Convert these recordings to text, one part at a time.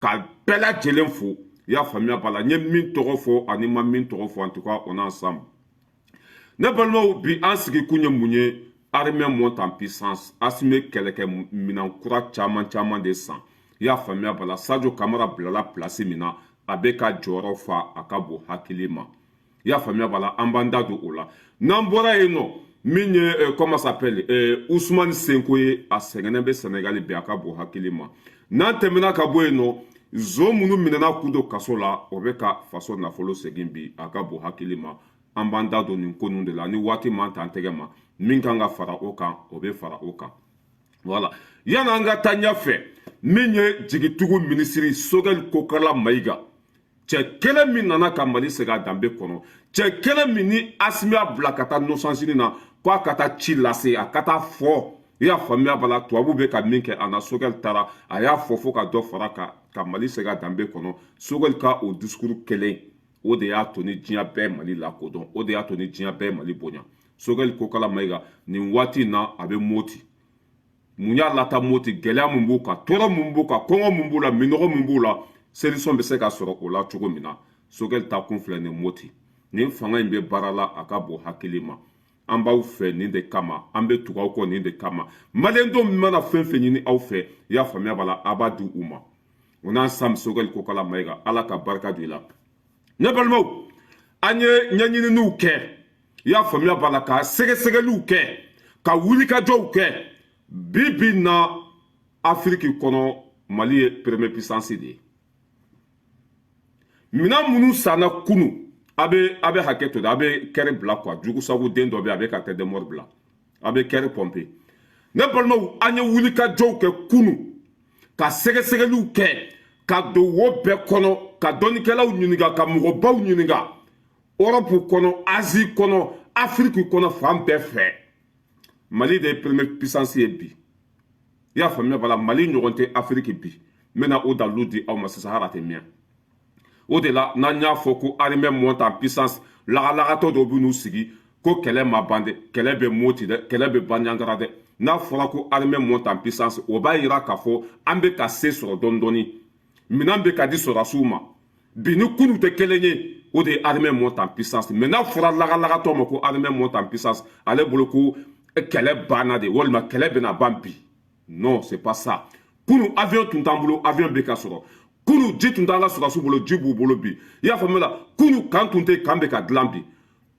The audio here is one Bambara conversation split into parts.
Ka bɛɛ lajɛlen fo. I y'a faamuya b'a la, n ye min tɔgɔ fɔ ani ma min tɔgɔ fɔ, en tout cas on est ensemble. Ne balimaw, bi an sigi kun ye mun ye? Armée monte en puissance. Asimi kɛlɛkɛ minan kura caman caman de san. I y'a faamuya b'a la, Sadio Kamara bilala place min na, a bɛ ka jɔyɔrɔ fa, a ka bon hakili ma. I y'a faamuya b'a la, an b'an da don o la. N'an bɔra yen nɔ, min ye comment s'appelle, Ousmane Sonko ye, a sɛgɛnnen bɛ Sénégal bi, a ka bon hakili ma. N'an tɛmɛna ka bɔ yen nɔ, zo minnu minɛna k'u don kaso la, o bɛ ka faso nafolo segin bi, a ka bon hakili ma. An b'an da don nin ko ninnu de la. Ni waati man t'an tɛgɛ ma, min kan ka fara o kan, o bɛ fara o kan. Voilà, yan'an ka taa ɲɛfɛ, min ye jigitugu minisiri Choguel Kokalla Maïga, cɛ kelen min nana ka Mali segin a danbe kɔnɔ, cɛ kelen min ni Asimi y'a bila ka taa Nations Unies na k'a ka taa ci lase, a ka taa fɔ, i y'a faamuya b'a la, tubabu bɛ ka min kɛ a na, Choguel taara, a y'a fɔ fo ka dɔ fara kan ka Mali segin a danbe kɔnɔ. Choguel ka o discours kelen o de y'a to ni diɲɛ bɛɛ Mali lakodɔn, o de y'a to ni diɲɛ bɛɛ Mali bonya. Choguel Kokalla Maïga, nin waati in na, a bɛ Moti. Mun y'a lata Moti? Gɛlɛya mun b'u kan, tɔɔrɔ mun b'u kan, kɔngɔ mun b'u la, minɔgɔ mun b'u la, solution bɛ se ka sɔrɔ o la cogo min na? Choguel ta kun filɛ nin Moti. Nin fanga in bɛ baara la, a ka bon hakili ma. An b'aw fɛ nin de kama, an bɛ tugu aw kɔ nin de kama. Maliyɛndenw mana fɛn fɛn ɲini aw fɛ, i y'a faamuya b'a la, a b'a di u ma. O n'an sam Choguel Kokalla Maïga, Ala ka barika don i la. Ne balimaw, an ye ɲɛɲininiw kɛ, i y'a faamuya b'a la, ka sɛgɛsɛgɛliw kɛ, ka wulikajɔw kɛ. Bi bi na, Afiriki kɔnɔ, Mali ye première puissance de ye. Minan minnu sanna kunu, a bɛ hakɛ to dɛ, a bɛ kɛri bila quoi. Jugusago den dɔ bɛ, a bɛ ka tête de mort bila, a bɛ kɛri pɔnpe. Ne balimaw, an ye wulikajɔw kɛ kunu, ka sɛgɛsɛgɛliw kɛ, ka don wo bɛɛ kɔnɔ, ka dɔnnikɛlaw ɲininka, ka mɔgɔbaw ɲininka, Europe kɔnɔ, Asie kɔnɔ, Afiriki kɔnɔ, fan bɛɛ fɛ, Mali de ye première puissance ye bi. I y'a faamuya b'a la, Mali ɲɔgɔn tɛ Afiriki bi. N bɛna o dalilu di aw ma sisan, hali a tɛ mɛn. O de la, n'an y'a fɔ ko armée monte en puissance, lagalagatɔ dɔw bɛ n'u sigi ko kɛlɛ ma ban dɛ, kɛlɛ bɛ Moti dɛ, kɛlɛ bɛ Bandiagara dɛ. N'a fɔra ko armée monte en puissance, o b'a yira k'a fɔ an bɛ ka se sɔrɔ dɔɔni dɔɔni, minɛn bɛ ka di sɔrɔdasiw ma bi ni kunu tɛ kelen ye. O de ye armée monte en puissance. Mais n'a fɔra lagalagatɔ ma ko armée monte en puissance, ale bolo ko kɛlɛ banna de walima kɛlɛ bɛna ban bi. Non, c'est pas ça. Kunu avion tun t'an bolo, avion bɛ ka sɔrɔ. Kunu ji tun t'an ka sɔrɔdasiw bolo, ji b'u bolo bi. I y'a faamuya la, kunu kan tun tɛ, kan bɛ ka dilan bi.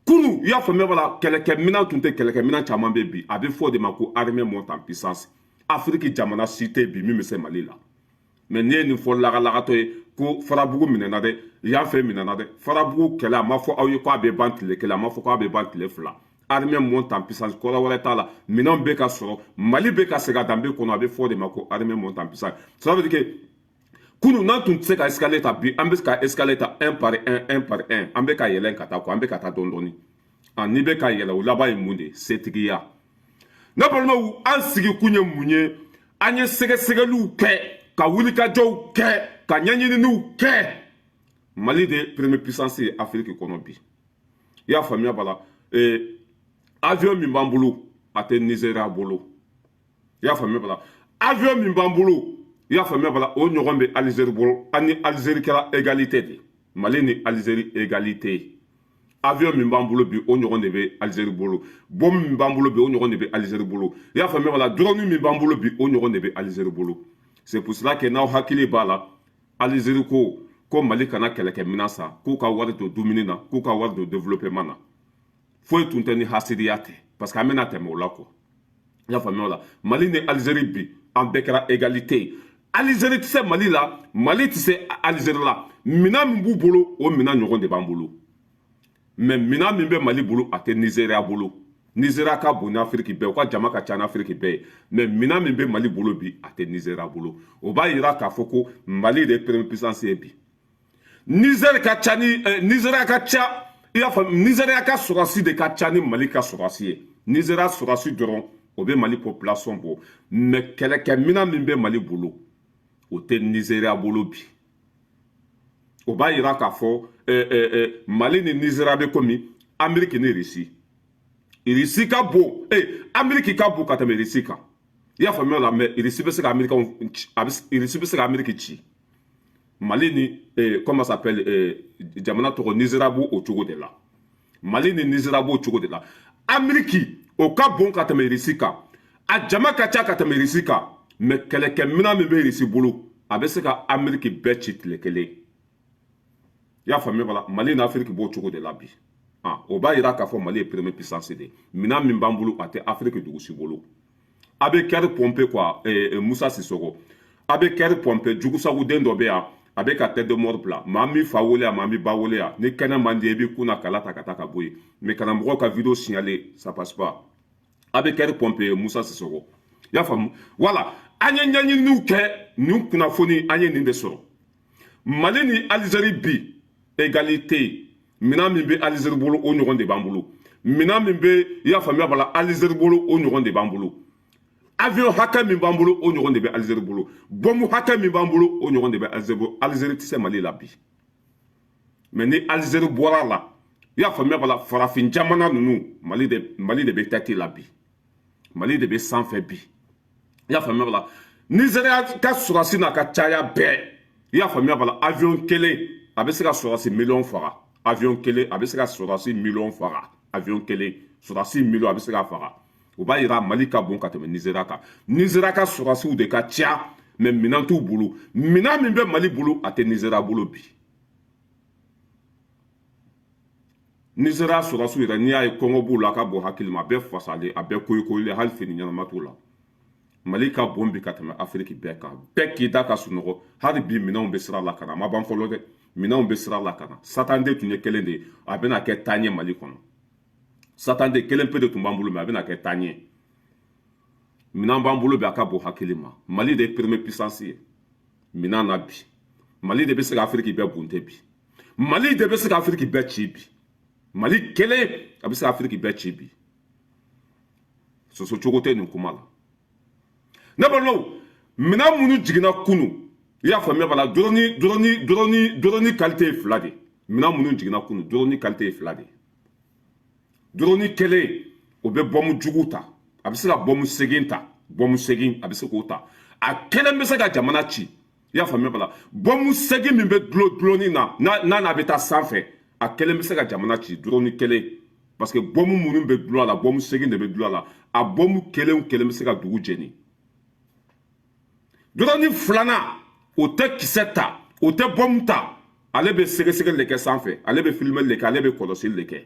Kunu, i y'a faamuya b'a la, kɛlɛkɛminɛn tun tɛ, kɛlɛkɛminɛn caman bɛ bi. A bɛ fɔ o de ma ko armée monte en puissance. Afiriki jamana si tɛ bi min bɛ se Mali la. Mais n'i ye nin fɔ lagalagatɔ ye ko Farabugu minɛna dɛ, yan fɛ minɛna dɛ, Farabugu kɛlɛ, a ma fɔ aw ye k'a bɛ ban tile kelen, a ma fɔ k'a bɛ ban tile 2. Armée monte en puissance kɔrɔ wɛrɛ t'a la, minɛnw bɛ ka sɔrɔ, Mali bɛ ka segin a danbe kɔnɔ, a bɛ fɔ o de ma ko armée monte en puissance. Ça veut dire que kunu n'an tun tɛ se ka escalier ta, bi an bɛ se ka escalier ta un par un, un par un, an bɛ ka yɛlɛn ka taa quoi, an bɛ ka taa dɔɔni dɔɔni. A n'i bɛ ka yɛlɛ, o laban ye mun de ye? Setigiya. Ne balimaw, an sigi kun ye mun ye? An ye sɛgɛsɛgɛliw kɛ, ka wulikajɔw kɛ, ka ɲɛɲininiw kɛ. Mali de ye première puissance ye Afiriki kɔnɔ bi. I y'a faamuya b'a la, avion min b'an bolo, a tɛ Nizeriya bolo. I y'a faamuya b'a la, avion min b'an bolo, i y'a faamuya b'a la, o ɲɔgɔn bɛ Alizeri bolo. An ni Alizeri kɛra égalité de, Mali ni Alizeri égalité. Avion min b'an bolo bi, o ɲɔgɔn de bɛ Alizeri bolo. Bombe min b'an bolo bi, o ɲɔgɔn de bɛ Alizeri bolo. I y'a faamuya b'a la, drone min b'an bolo bi, o ɲɔgɔn de bɛ Alizeri bolo. C'est pour cela que n'aw hakili b'a la, Alizeri ko ko Mali kana kɛlɛkɛminɛn san, k'u ka wari don dumuni na, k'u ka wari don développement na. Foyi tun tɛ ni hasidiya tɛ, parce que an bɛna tɛmɛ o la quoi. I y'a faamuya o la, Mali ni Alizeri bi, an bɛɛ kɛra égalité ye. Alizeri tɛ se Mali la, Mali tɛ se Alizeri la. Minɛn min b'u bolo, o minɛn ɲɔgɔn de b'an bolo. Mais minɛn min bɛ Mali bolo, a tɛ Nizeriya bolo. Nizeriya ka bon ni Afiriki bɛɛ, u ka jama ka ca ni Afiriki bɛɛ ye, mais minɛn min bɛ Mali bolo bi, a tɛ Nizeriya bolo. O b'a yira k'a fɔ ko Mali de ye première puissance ye bi. Nizɛri ka ca ni Nizeriya ka ca, i y'a faamu, Nizeriya ka sɔrɔsi de ka ca ni Mali ka sɔrɔsi ye. Nizeriya sɔrɔsi dɔrɔn, o bɛ Mali population bɔ. Mais kɛlɛkɛminɛn min bɛ Mali bolo, o tɛ Nizeriya bolo bi. O b'a yira k'a fɔ Mali ni Nizeriya bɛ komi Ameriki ni Irisi. Irisi ka bon, Ameriki ka bon ka tɛmɛ Irisi kan, i y'a faamuya la. Mais Irisi bɛ se ka Ameriki, a bɛ, Irisi bɛ se ka Ameriki ci. Mali ni comment s'appelle, jamana tɔgɔ, Nizeriya b'o o cogo de la. Mali ni Nizeriya b'o cogo de la. Ameriki, o ka bon ka tɛmɛ Irisi kan, a jama ka ca ka tɛmɛ Irisi kan, mais kɛlɛkɛminɛn min bɛ Irisi bolo, a bɛ se ka Ameriki bɛɛ ci tile kelen. I y'a faamuya bala? Mali ni Afiriki b'o cogo de la bi. Ah, o b'a yira k'a fɔ Mali ye première puissance de ye. Minɛn min b'an bolo, a tɛ Afiriki dugu si bolo. A bɛ cœur pomper quoi. Musa Sisoko, a bɛ cœur pomper. Jugusago den dɔ bɛ yan, a bɛ ka tête de mort bila. Maa min fa wele yan, maa min ba wele yan, ni kɛnɛ man di, i b'i kun na kala ta ka taa ka bɔ yen. Mais kana mɔgɔw ka vidéo signaler, ça passe pas. A bɛ cœur pomper, Musa Sisoko. I y'a faamu? Voilà, an ye ɲɛɲininiw kɛ, nin kunnafoni, an ye nin de sɔrɔ. Mali ni Alizeri bi égalité. Minɛn min bɛ Alizeri bolo, o ɲɔgɔn de b'an bolo. Minɛn min bɛ, i y'a faamuya b'a la, Alizeri bolo, o ɲɔgɔn de b'an bolo. Avion hakɛ min b'an bolo, o ɲɔgɔn de bɛ Alizeri bolo. Bɔnbu hakɛ min b'an bolo, o ɲɔgɔn de bɛ Alizeri bolo. Alizeri tɛ se Mali la bi. Mais ni Alizeri bɔra a la, i y'a faamuya b'a la, farafin jamana ninnu, Mali de bɛ tête la bi, Mali de bɛ sanfɛ bi. I y'a faamuya b'a la? Nizeriya ka sɔrɔsi n'a ka caya bɛɛ, i y'a faamuya b'a la, avion kelen a bɛ se ka sɔrɔsi miliyɔn faga. Avion kelen a bɛ se ka sɔrɔsi miliyɔn faga. Avion kelen, sɔrɔsi miliyɔn a bɛ se ka faga. O b'a yira Mali ka bon ka tɛmɛ Nizeriya kan. Nizeriya ka sɔrɔsiw de ka ca, mais minɛn t'u bolo. Minɛn min bɛ Mali bolo, a tɛ Nizeriya bolo bi. Nizeriya sɔrɔsiw yɛrɛ, n'i y'a ye kɔngɔ b'u la, a ka bon hakili ma, a bɛɛ fasalen, a bɛɛ koyikoyilen, hali fini ɲɛnama t'u la. Mali ka bon bi ka tɛmɛ Afiriki bɛɛ kan. Bɛɛ k'i da ka sunɔgɔ. Hali bi, minɛnw bɛ sira la ka na. A ma ban fɔlɔ dɛ, minɛnw bɛ sira la ka na. Satanden tun ye kelen de ye, a bɛna kɛ taa ɲɛ Mali kɔnɔ. Satanden kelen pe de tun b'an bolo, mais a bɛna kɛ taa ɲɛ. Minɛn b'an bolo bi, a ka bon hakili ma. Mali de ye première puissance ye minɛn na bi. Mali de bɛ se ka Afiriki bɛɛ bunte bi. Mali de bɛ se ka Afiriki bɛɛ ci bi. Mali kelen a bɛ se ka Afiriki bɛɛ ci bi. Soso cogo tɛ nin kuma la. Ne balimaw, minɛn minnu jiginna kunu, i y'a faamuya b'a la, drone qualité ye fila de. Minɛn minnu jiginna kunu, drone qualité ye fila de. Drone kelen, o bɛ bɔmu jugu ta, a bɛ se ka bɔmu segin ta, bɔmu segin a bɛ se k'o ta, a kelen bɛ se ka jamana ci. I y'a faamuya b'a la? Bɔmu segin min bɛ dulon dulonni na, n'a bɛ taa sanfɛ, a kelen bɛ se ka jamana ci, drone kelen, parce que bɔmu minnu bɛ dulon a la, bɔmu segin de bɛ dulon a la. A bɔmu kelen kelen bɛ se ka dugu jeni. Drone filanan, o tɛ kisɛ ta, o tɛ bɔmu ta, ale bɛ sɛgɛsɛgɛli de kɛ sanfɛ, ale bɛ filimeli de kɛ, ale bɛ kɔlɔsili de kɛ.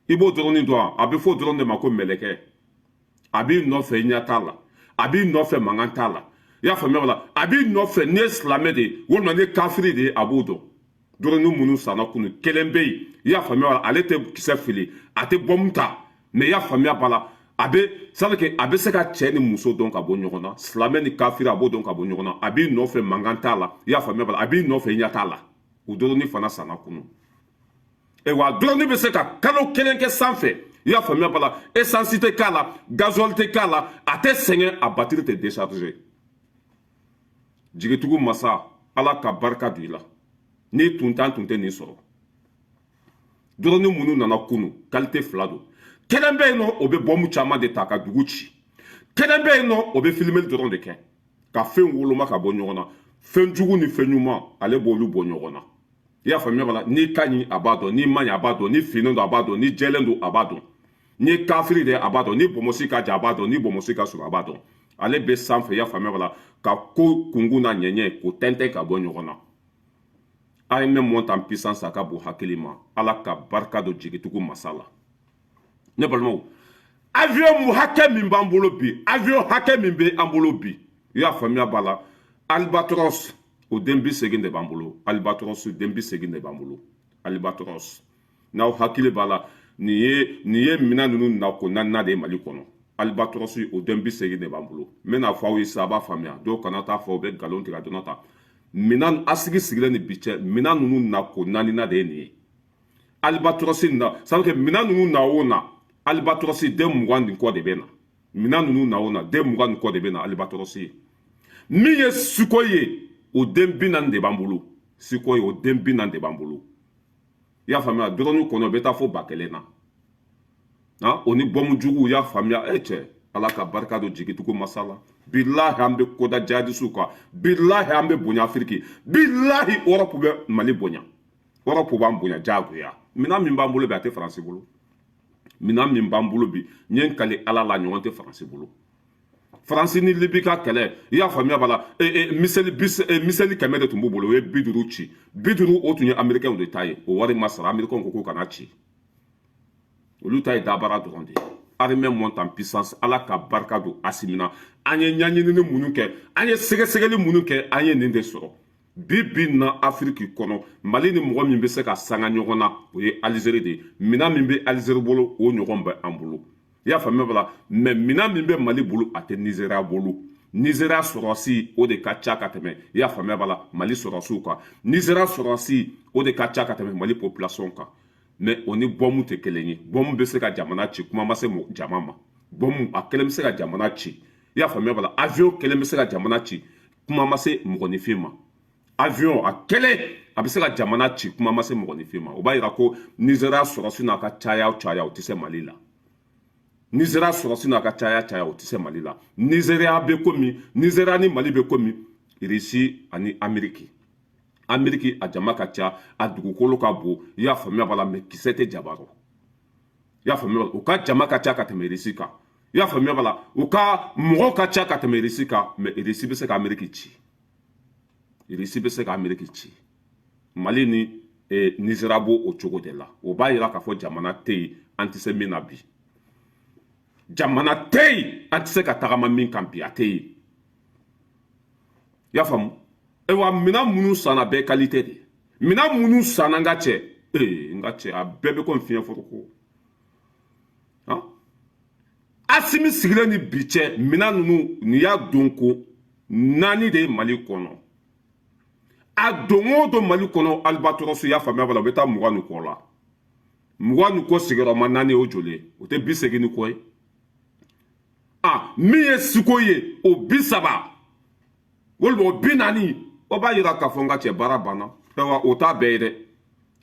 I b'o drone dɔn, a bɛ fɔ o drone de ma ko mɛlɛkɛ. A b'i nɔfɛ, i ɲɛ t'a la, a b'i nɔfɛ, mankan t'a la. I y'a faamuya la? A b'i nɔfɛ, n'i ye silamɛ de ye walima n'i ye kafiri de ye, a b'o dɔn. Drone minnu sanna kunu, kelen bɛ yen, i y'a faamuya la, ale tɛ kisɛ fili, a tɛ bɔmu ta, mais i y'a faamuya b'a la, a bɛ c'est que a bɛ se ka cɛ ni muso dɔn ka bɔ ɲɔgɔn na, silamɛ ni kafiri, a b'o dɔn ka bɔ ɲɔgɔn na. A b'i nɔfɛ, mankan t'a la. I y'a faamuya b'a la? A b'i nɔfɛ, i ɲɛ t'a la. O drone fana sanna kunu. Wa drone bɛ se ka kalo kelen kɛ sanfɛ. I y'a faamuya b'a la? Essence tɛ k'a la, gasoil tɛ k'a la, a tɛ sɛgɛn, a batterie tɛ décharger. Jigitugu masa, Ala ka barika don i la. N'i tun t'an tun tɛ nin sɔrɔ. Drone minnu nana kunu, qualité fila don. Kelen bɛ yen nɔ, o bɛ bɔmu caman de ta ka dugu ci. Kelen bɛ yen nɔ, o bɛ filimeli dɔrɔn de kɛ ka fɛn woloma ka bɔ ɲɔgɔn na, fɛn jugu ni fɛn ɲuman, ale b'olu bɔ ɲɔgɔn na. I y'a faamuya b'a la? N'i ka ɲi, a b'a dɔn, n'i ma ɲi, a b'a dɔn, ni finnen don, a b'a dɔn, ni jɛlen don, a b'a dɔn, n'i ye kafiri de ye, a b'a dɔn, ni bɔnmɔsi ka jan, a b'a dɔn, ni bɔnmɔsi ka surun, a b'a dɔn. Ale bɛ sanfɛ, i y'a faamuya b'a la, ka ko kunkun n'a ɲɛɲɛ k'o tɛntɛn ka bɔ ɲɔgɔn na. Armée monte en puissance, a ka bon hakili ma. Ala ka barika don jigitugu masa la. Ne balimaw, avion mu hakɛ min b'an bolo bi, avion hakɛ min bɛ an bolo bi, i y'a faamuya b'a la, Albatros, o den 80 de b'an bolo. Albatros den 80 de b'an bolo. Albatros, n'aw hakili b'a la, nin ye minɛn ninnu nako naaninan de ye Mali kɔnɔ. Albatros, o den 80 de b'an bolo. N bɛna fɔ aw ye sisan, a b'a faamuya. Dɔw kana taa fɔ u bɛ nkalon tigɛ a donna ta. Minɛn asigi sigilen ni bi cɛ, minɛn ninnu nako naaninan de ye nin ye. Albatros na, ça veut dire que minɛn ninnu na o na, Albatros den 20 ni kɔ de bɛ na. Minɛn ninnu na o na, den 20 ni kɔ de bɛ na. Albatros ye min ye, Sukhoi ye, o den 40 de b'an bolo. Sukhoi, o den 40 de b'an bolo. I y'a faamuya? Drone kɔnɔ, o bɛ taa fo 1000 na. O ni bɔmu juguw, i y'a faamuya? E cɛ, Ala ka barika don jigitugu masa la. Bilahi, an bɛ koda jihadisiw kan. Bilahi, an bɛ bonya Afiriki. Bilahi, Europe bɛ Mali bonya, Europe b'an bonya diyagoya. Minɛn min b'an bolo bi, a tɛ Faransi bolo. Minɛn min b'an bolo bi, n ye n kali Ala la, ɲɔgɔn tɛ Faransi bolo. Faransi ni Libi ka kɛlɛ, i y'a faamuya b'a la, missile missile 100 de tun b'u bolo. U ye 50 ci, 50 o tun ye Américains de ta ye. O wari ma sara, Américains ko k'u kana ci. Olu ta ye dabara dɔrɔn de ye. Armée monte en puissance. Ala ka barika don Asimi na. An ye ɲɛɲinini minnu kɛ, an ye sɛgɛsɛgɛli minnu kɛ, an ye nin de sɔrɔ bi. Bi na, Afiriki kɔnɔ, Mali ni mɔgɔ min bɛ se ka sanga ɲɔgɔn na, o ye Alizeri de ye. Minɛn min bɛ Alizeri bolo, o ɲɔgɔn bɛ an bolo, i y'a faamuya b'a la. Mais minɛn min bɛ Mali bolo, a tɛ Nizeriya bolo. Nizeriya sɔrɔsi, o de ka ca ka tɛmɛ, i y'a faamuya b'a la, Mali sɔrɔsiw kan. Nizeriya sɔrɔsi, o de ka ca ka tɛmɛ Mali population kan. Mais o ni bɔmu tɛ kelen ye. Bɔmu bɛ se ka jamana ci, kuma ma se jama ma. Bɔmu a kelen bɛ se ka jamana ci, i y'a faamuya b'a la. Avion kelen bɛ se ka jamana ci, kuma ma se mɔgɔninfin ma. Avion a kelen, a bɛ se ka jamana ci, kuma ma se mɔgɔninfin ma. O b'a yira ko Nizeriya sɔrɔsi n'a ka caya o caya, o tɛ se Mali la. Nizeriya sɔrɔsi n'a ka caya caya, o tɛ se Mali la. Nizeriya bɛ komi, Nizeriya ni Mali bɛ komi Irisi ani Ameriki. Ameriki a jama ka ca, a dugukolo ka bon, i y'a faamuya b'a la, mais kisɛ tɛ jaba rɔ, i y'a faamuya b'a la. U ka jama ka ca ka tɛmɛ Irisi kan, i y'a faamuya b'a la. U ka mɔgɔw ka ca ka tɛmɛ Irisi kan, mais Irisi bɛ se ka Ameriki ci, Irisi bɛ se ka Ameriki ci. Mali ni Nizeriya b'o o cogo de la. O b'a yira k'a fɔ jamana tɛ yen an tɛ se min na bi. Jamana tɛ yen an tɛ se ka tagama min kan bi, a tɛ yen, i y'a faamu. Ayiwa, minɛn minnu sanna, bɛɛ qualité de. Minɛn minnu sanna, n ka cɛ, ee, n ka cɛ, a bɛɛ bɛ komi fiɲɛ foroko. Han, Asimi sigilen ni bi cɛ, minɛn ninnu, nin y'a don ko naani de ye Mali kɔnɔ. A don o don Mali kɔnɔ, Albatros, y'a faamuya b'a la, u bɛ taa 20 ni kɔ la. 20 ni kɔ sigiyɔrɔma naani, o joli ye? O tɛ 80 ni kɔ ye. A min ye siko ye, o 30 walima o 40, o b'a yira k'a fɔ n ka cɛ, baara banna. Ayiwa, o t'a bɛɛ ye dɛ.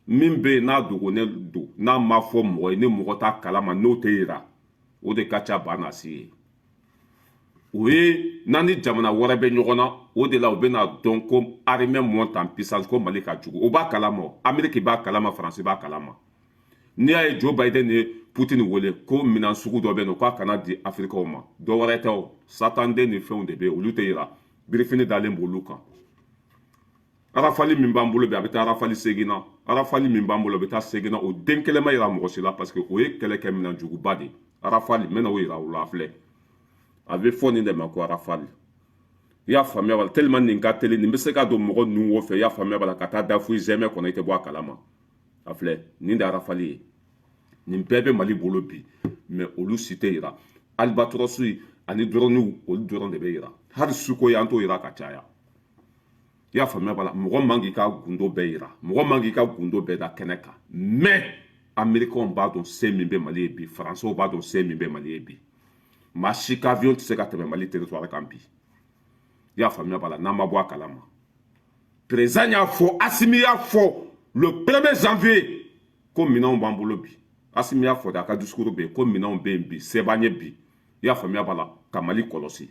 Min bɛ yen n'a dogonnen don, n'a ma fɔ mɔgɔ ye, ni mɔgɔ t'a kalama, n'o tɛ yira, o de ka ca ba na si ye. O ye n'an ni jamana wɛrɛ bɛ ɲɔgɔn na, o de la u bɛna dɔn ko armée monte en puissance, ko Mali ka jugu. O b'a kalama, Amérique b'a kalama, Faransi b'a kalama. N'i y'a ye Joe Biden ye Putin wele ko minɛn sugu dɔ bɛ yen, k'a kana di Afirikaw ma, dɔ wɛrɛ tɛ o, satanden ni fɛnw de bɛ yen, olu tɛ yira, birifini dalen b'olu kan. Rafale min b'an bolo bi, a bɛ taa Rafale 8 na. Rafale min b'an bolo, a bɛ taa 8 na. O den kelen ma yira mɔgɔ si la, parce que o ye kɛlɛkɛ minɛn juguba de ye. Rafale, n bɛna o yira u la. A filɛ, a bɛ fɔ nin de ma ko Rafale, i y'a faamuya b'a la. Tellement nin ka teli, nin bɛ se ka don mɔgɔ nun wo fɛ, i y'a faamuya b'a la, ka taa da fo zɛmɛ kɔnɔ, i tɛ bɔ a kalama. A filɛ, nin de Rafale ye. Nin bɛɛ bɛ Mali bolo bi, mais olu si tɛ yira. Albatros ani drone, olu dɔrɔn de bɛ yira. Hali Sukhoi, an t'o yira ka caya, i y'a faamuya b'a la. Mɔgɔ man k'i ka gundo bɛɛ yira, mɔgɔ man k'i ka gundo bɛɛ da kɛnɛ kan. Mais Américains b'a dɔn se min bɛ Mali ye bi, Faransɛw b'a dɔn se min bɛ Mali ye bi. Maa si ka avion tɛ se ka tɛmɛ Mali territoire kan bi, i y'a faamuya b'a la, n'an ma bɔ a kalama. Président y'a fɔ, Asimi y'a fɔ le 1er janvier ko minɛnw b'an bolo bi. Asimi y'a fɔ de, a ka discours bɛ yen, ko minɛnw bɛ yen bi, se b'an ye bi, i y'a faamuya b'a la, ka Mali kɔlɔsi.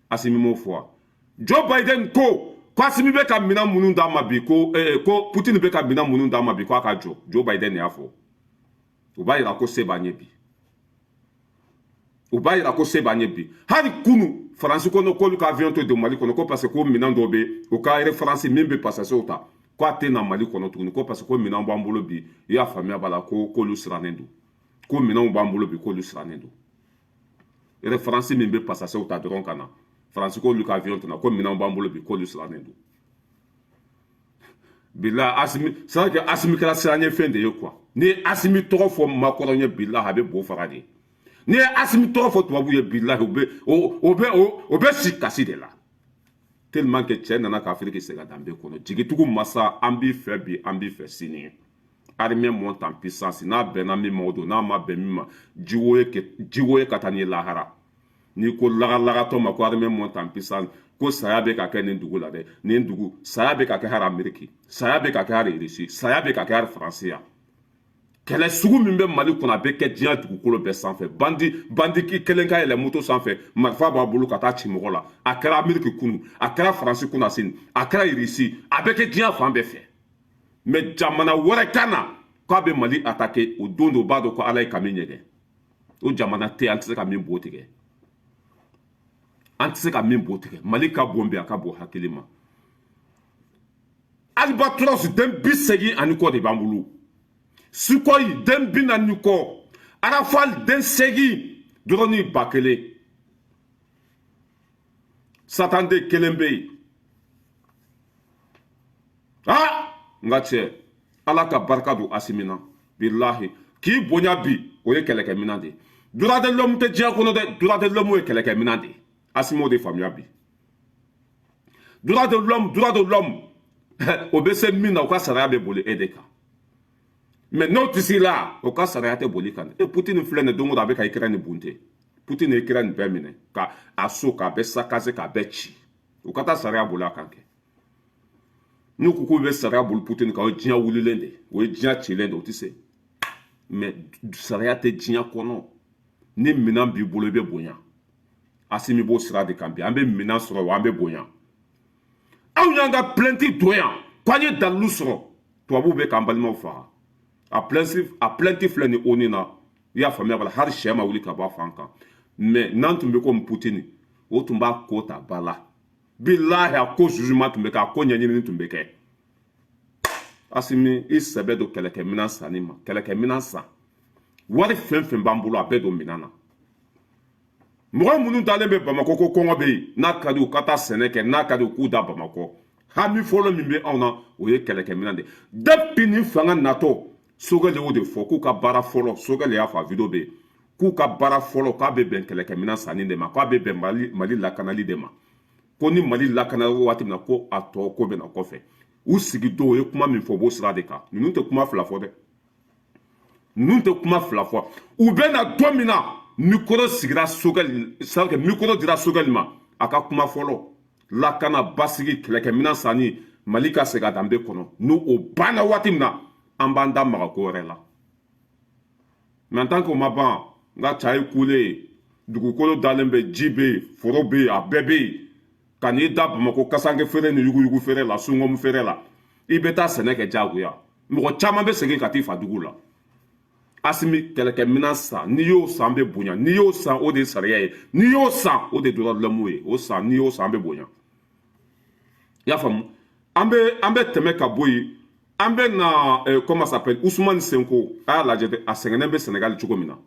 Asimi m'o fɔ wa? Joe Biden ko ko Asimi bɛ ka minɛn minnu d'a ma bi, ko Putin bɛ ka minɛn minnu d'a ma bi, ko a ka jɔ. Joe Biden de y'a fɔ. O b'a yira ko se b'an ye bi, o b'a yira ko se b'an ye bi. Hali kunu, Faransi ko k'olu ka avion tɛ don Mali kɔnɔ, ko parce que ko minɛn dɔw bɛ o ka Air France min bɛ passager ta, ko a tɛ na Mali kɔnɔ tuguni, ko parce que ko minɛnw b'an bolo bi, i y'a faamuya b'a la, ko k'olu sirannen don, ko minɛnw b'an bolo bi, k'olu sirannen don. Air France min bɛ passager ta dɔrɔn ka na, Faransi k'olu ka avion tɛ na, ko minɛnw b'an bolo bi, k'olu sirannen don. Bila Asimi, c'est à dire que Asimi kɛra siran ɲɛ fɛn de ye quoi. N'i ye Asimi tɔgɔ fɔ Macron ye, bilahi, a bɛ bo faga de. N'i ye Asimi tɔgɔ fɔ tubabu ye, bilahi, u bɛ si kasi de la, tellement que cɛ nana ka Afiriki segin a danbe kɔnɔ. Jigitugu masa, an b'i fɛ bi, an b'i fɛ sini. Armée monte en puissance. N'a bɛnna min ma, o don. N'a ma bɛn min ma, jiwo ye ka taa ni lahara. N'i ko lagalagatɔ ma ko armée monte en puissance, ko saya bɛ ka kɛ nin dugu la dɛ, nin dugu saya bɛ ka kɛ, hali Ameriki saya bɛ ka kɛ, hali Irisi saya bɛ ka kɛ, hali Faransi yan. Kɛlɛ sugu min bɛ Mali kɔnɔ, a bɛ kɛ diɲɛ dugukolo bɛɛ sanfɛ. Bandi bandi kelen ka yɛlɛ moto sanfɛ, marifa b'a bolo ka taa ci mɔgɔ la. A kɛra Ameriki kunu, a kɛra Faransi kunna sini, a kɛra Irisi, a bɛ kɛ diɲɛ fan bɛɛ fɛ. Mais jamana wɛrɛ ka na k'a bɛ Mali attaquer, o don de o b'a dɔn ko Ala ye kami ɲɛgɛn. O jamana tɛ, an tɛ se ka min bo tigɛ, an tɛ se ka min bo tigɛ. Mali ka bon bi, a ka bon hakili ma. Albatros den 80 ani kɔ de b'an bolo, Sukhoi den 40 ni kɔ, Rafale den 8, drone 1000, Satan den kelen bɛ yen. Ah, n ka cɛ, Ala ka barika don Asimi na. Bilahi, k'i bonya bi, o ye kɛlɛkɛminɛn de ye. Droit de l'homme tɛ diɲɛ kɔnɔ dɛ, droit de l'homme ye kɛlɛkɛminɛn de ye. Asimi o de faamuya bi. Droit de l'homme, droit de l'homme, o bɛ se min na, o ka sariya bɛ boli e de kan. Mais n'o tɛ s'i la, o ka sariya tɛ boli kan. E Poutine filɛ nin, don o don a bɛ ka Ukraine bunte. Poutine ye Ukraine bɛɛ minɛ ka a so k'a bɛɛ saccager, k'a bɛɛ ci. U ka taa sariya boli a kan kɛ. N'u ko k'u bɛ sariya boli Poutine kan, o ye diɲɛ wulilen de, o ye diɲɛ cilen de, o tɛ se. Mais sariya tɛ diɲɛ kɔnɔ. Ni minɛn b'i bolo, i bɛ bonya. Asimi b'o sira de kan bi. An bɛ minɛn sɔrɔ wa, an bɛ bonya. Anw y'an ka plainte don yan k'an ye dalilu sɔrɔ, tubabuw bɛ k'an balimaw faga. A plainte, a plainte filɛ nin ONU na, i y'a faamuya bala, hali sɛ ma wuli ka bɔ a fan kan. Mais n'an tun bɛ komi Poutine, o tun b'a ko ta ba la. Bilahi, a ko jugement tun bɛ kɛ, a ko ɲɛɲinini tun bɛ kɛ. Asimi, i sɛbɛ don kɛlɛkɛminɛn sanni ma. Kɛlɛkɛminɛn san, wari fɛn fɛn b'an bolo, a bɛɛ don minɛn na. Mɔgɔ minnu dalen bɛ Bamakɔ ko kɔngɔ bɛ yen, n'a ka di u ka taa sɛnɛ kɛ, n'a ka di u k'u da Bamakɔ. Hami fɔlɔ min bɛ anw na, o ye kɛlɛkɛminɛn de. Depuis nin fanga natɔ, Choguel y'o de fɔ k'u ka baara fɔlɔ. Choguel y'a fɔ, a vidéo bɛ yen, k'u ka baara fɔlɔ, k'a bɛ bɛn kɛlɛkɛminɛn sanni de ma, k'a bɛ bɛn Mali lakanali de ma, ko ni Mali lakana waati min na, ko a tɔ ko bɛ na kɔfɛ. U sigi don, u ye kuma min fɔ, u b'o sira de kan. Ninnu tɛ kuma fila fɔ dɛ, ninnu tɛ kuma fila fɔ. U bɛ na don min na, micro sigira Choguel, c'est micro dira Choguel ma, a ka kuma fɔlɔ: lakana, basigi, kɛlɛkɛminɛn sanni, Mali ka segin a danbe kɔnɔ. N'o o banna waati min na, an b'an da maga ko wɛrɛ la. Mais en tant que o ma ban, n ka ca ye kule, dugukolo dalen bɛ, ji bɛ yen, foro bɛ yen, a bɛɛ bɛ yen. Ka n'i da Bamakɔ kasanke feere ni yuguyugu feere la, sungomu feere la, i bɛ taa sɛnɛ kɛ diyagoya. Mɔgɔ caman bɛ segin ka t'i fa dugu la. Asimi, kɛlɛkɛminɛn san. N'i y'o san, bɛ bonya. N'i y'o san, o de ye sariya ye. N'i y'o san, o de ye droit de l'homme ye. O san, n'i y'o san, an bɛ bonya. I y'a faamu? An bɛ tɛmɛ ka bɔ yen, an bɛ na comment s'appelle, Ousmane Sonko. A y'a lajɛ dɛ, a sɛgɛnnen bɛ Sénégal cogo min na.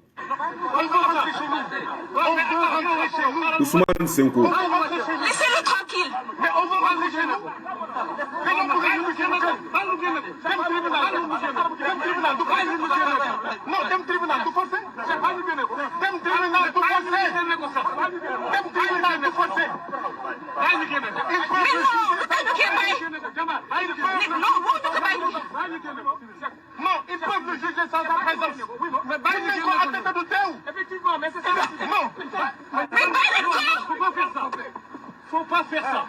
Ousmane Sonko. Laissez-le tranquille. Mais on veut rentrer chez nous. Mais non, dem tribunal, dem tribunal, du forcé. Non, dem tribunal du forcé. Dem tribunal du forcé. Dem tribunal du forcé. Il faut Mais non, lu tax ñu koy bàyyi? Non, waruñu ko bàyyi. Non, ils peuvent le juger sans sa présence. Mais bàyyi nañ ko àtte te du teew. Effectivement, mais c'est ça. Non. Mais bàyyi leen ko. Faut pas faire ça. Faut pas faire ça.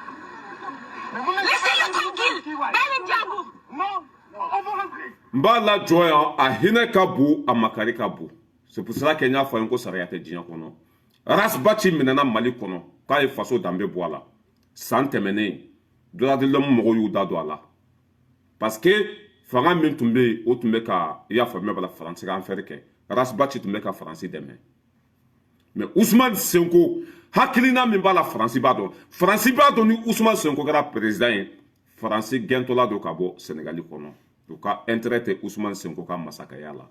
Laissez-le tranquille. Bàyyi leen jàmbur. Non, on veut rentrer. N b'a lajɔ yan, a hinɛ ka bon, a makari ka bon. C'est pour cela que n y'a fɔ a ye ko sariya tɛ diɲɛ kɔnɔ. Ras Bath minɛna Mali kɔnɔ k'a ye faso danbe bɔ a la. San tɛmɛnen, droit de l'homme mɔgɔw y'u da don a la, parce que fanga min tun bɛ yen, o tun bɛ ka, i y'a faamuya b'a la, Faransi ka affaire kɛ. Ras Bath tun bɛ ka Faransi dɛmɛ. Mais Ousmane Sonko hakilina min b'a la, Faransi b'a dɔn. Faransi b'a dɔn ni Ousmane Sonko kɛra président ye, Faransi gɛntɔla don ka bɔ Sénégali kɔnɔ. U ka intérêt tɛ Ousmane Sonko ka masakɛya la.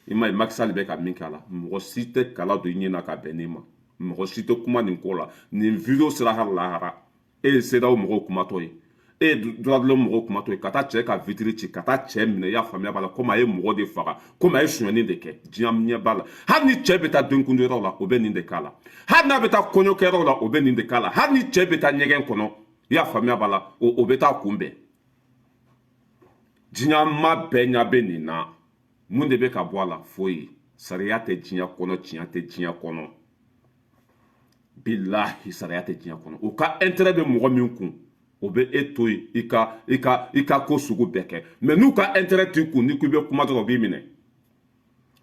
I ma ye, Macky Sall bɛ ka min k'a la, mɔgɔ si tɛ kala don i ɲɛ na ka bɛn nin ma. Mɔgɔ si tɛ kuma nin ko la. Nin vidéo sera hali lahara. E ye CEDEAO mɔgɔw kumatɔ ye, e ye droit de l'homme mɔgɔw kumatɔ ye, ka taa cɛ ka vitre ci, ka taa cɛ minɛ, i y'a faamuya b'a la, komi a ye mɔgɔ de faga, komi a ye sonyɛni de kɛ. Diɲɛ ɲɛ b'a la. Hali ni cɛ bɛ taa denkundiyɔrɔ la, o bɛ nin de k'a la. Hali n'a bɛ taa kɔɲɔkɛyɔrɔ la, o bɛ nin de k'a la. Hali ni cɛ bɛ taa ɲɛgɛn kɔnɔ, i y'a faamuya b'a la, o bɛ taa kunbɛn. Diɲɛ ma bɛɛ ɲɛ bɛ nin na. Mun de bɛ ka bɔ a la? Foyi. Sariya tɛ diɲɛ kɔnɔ, tiɲɛ tɛ diɲɛ kɔnɔ. Bilahi, sariya tɛ diɲɛ kɔnɔ. U ka intérêt bɛ mɔgɔ min kun. O bɛ e to yen, i ka ko sugu bɛɛ kɛ. Mais n'u ka intérêt t'i kun, n'i ko i bɛ kuma dɔrɔn, u b'i minɛ.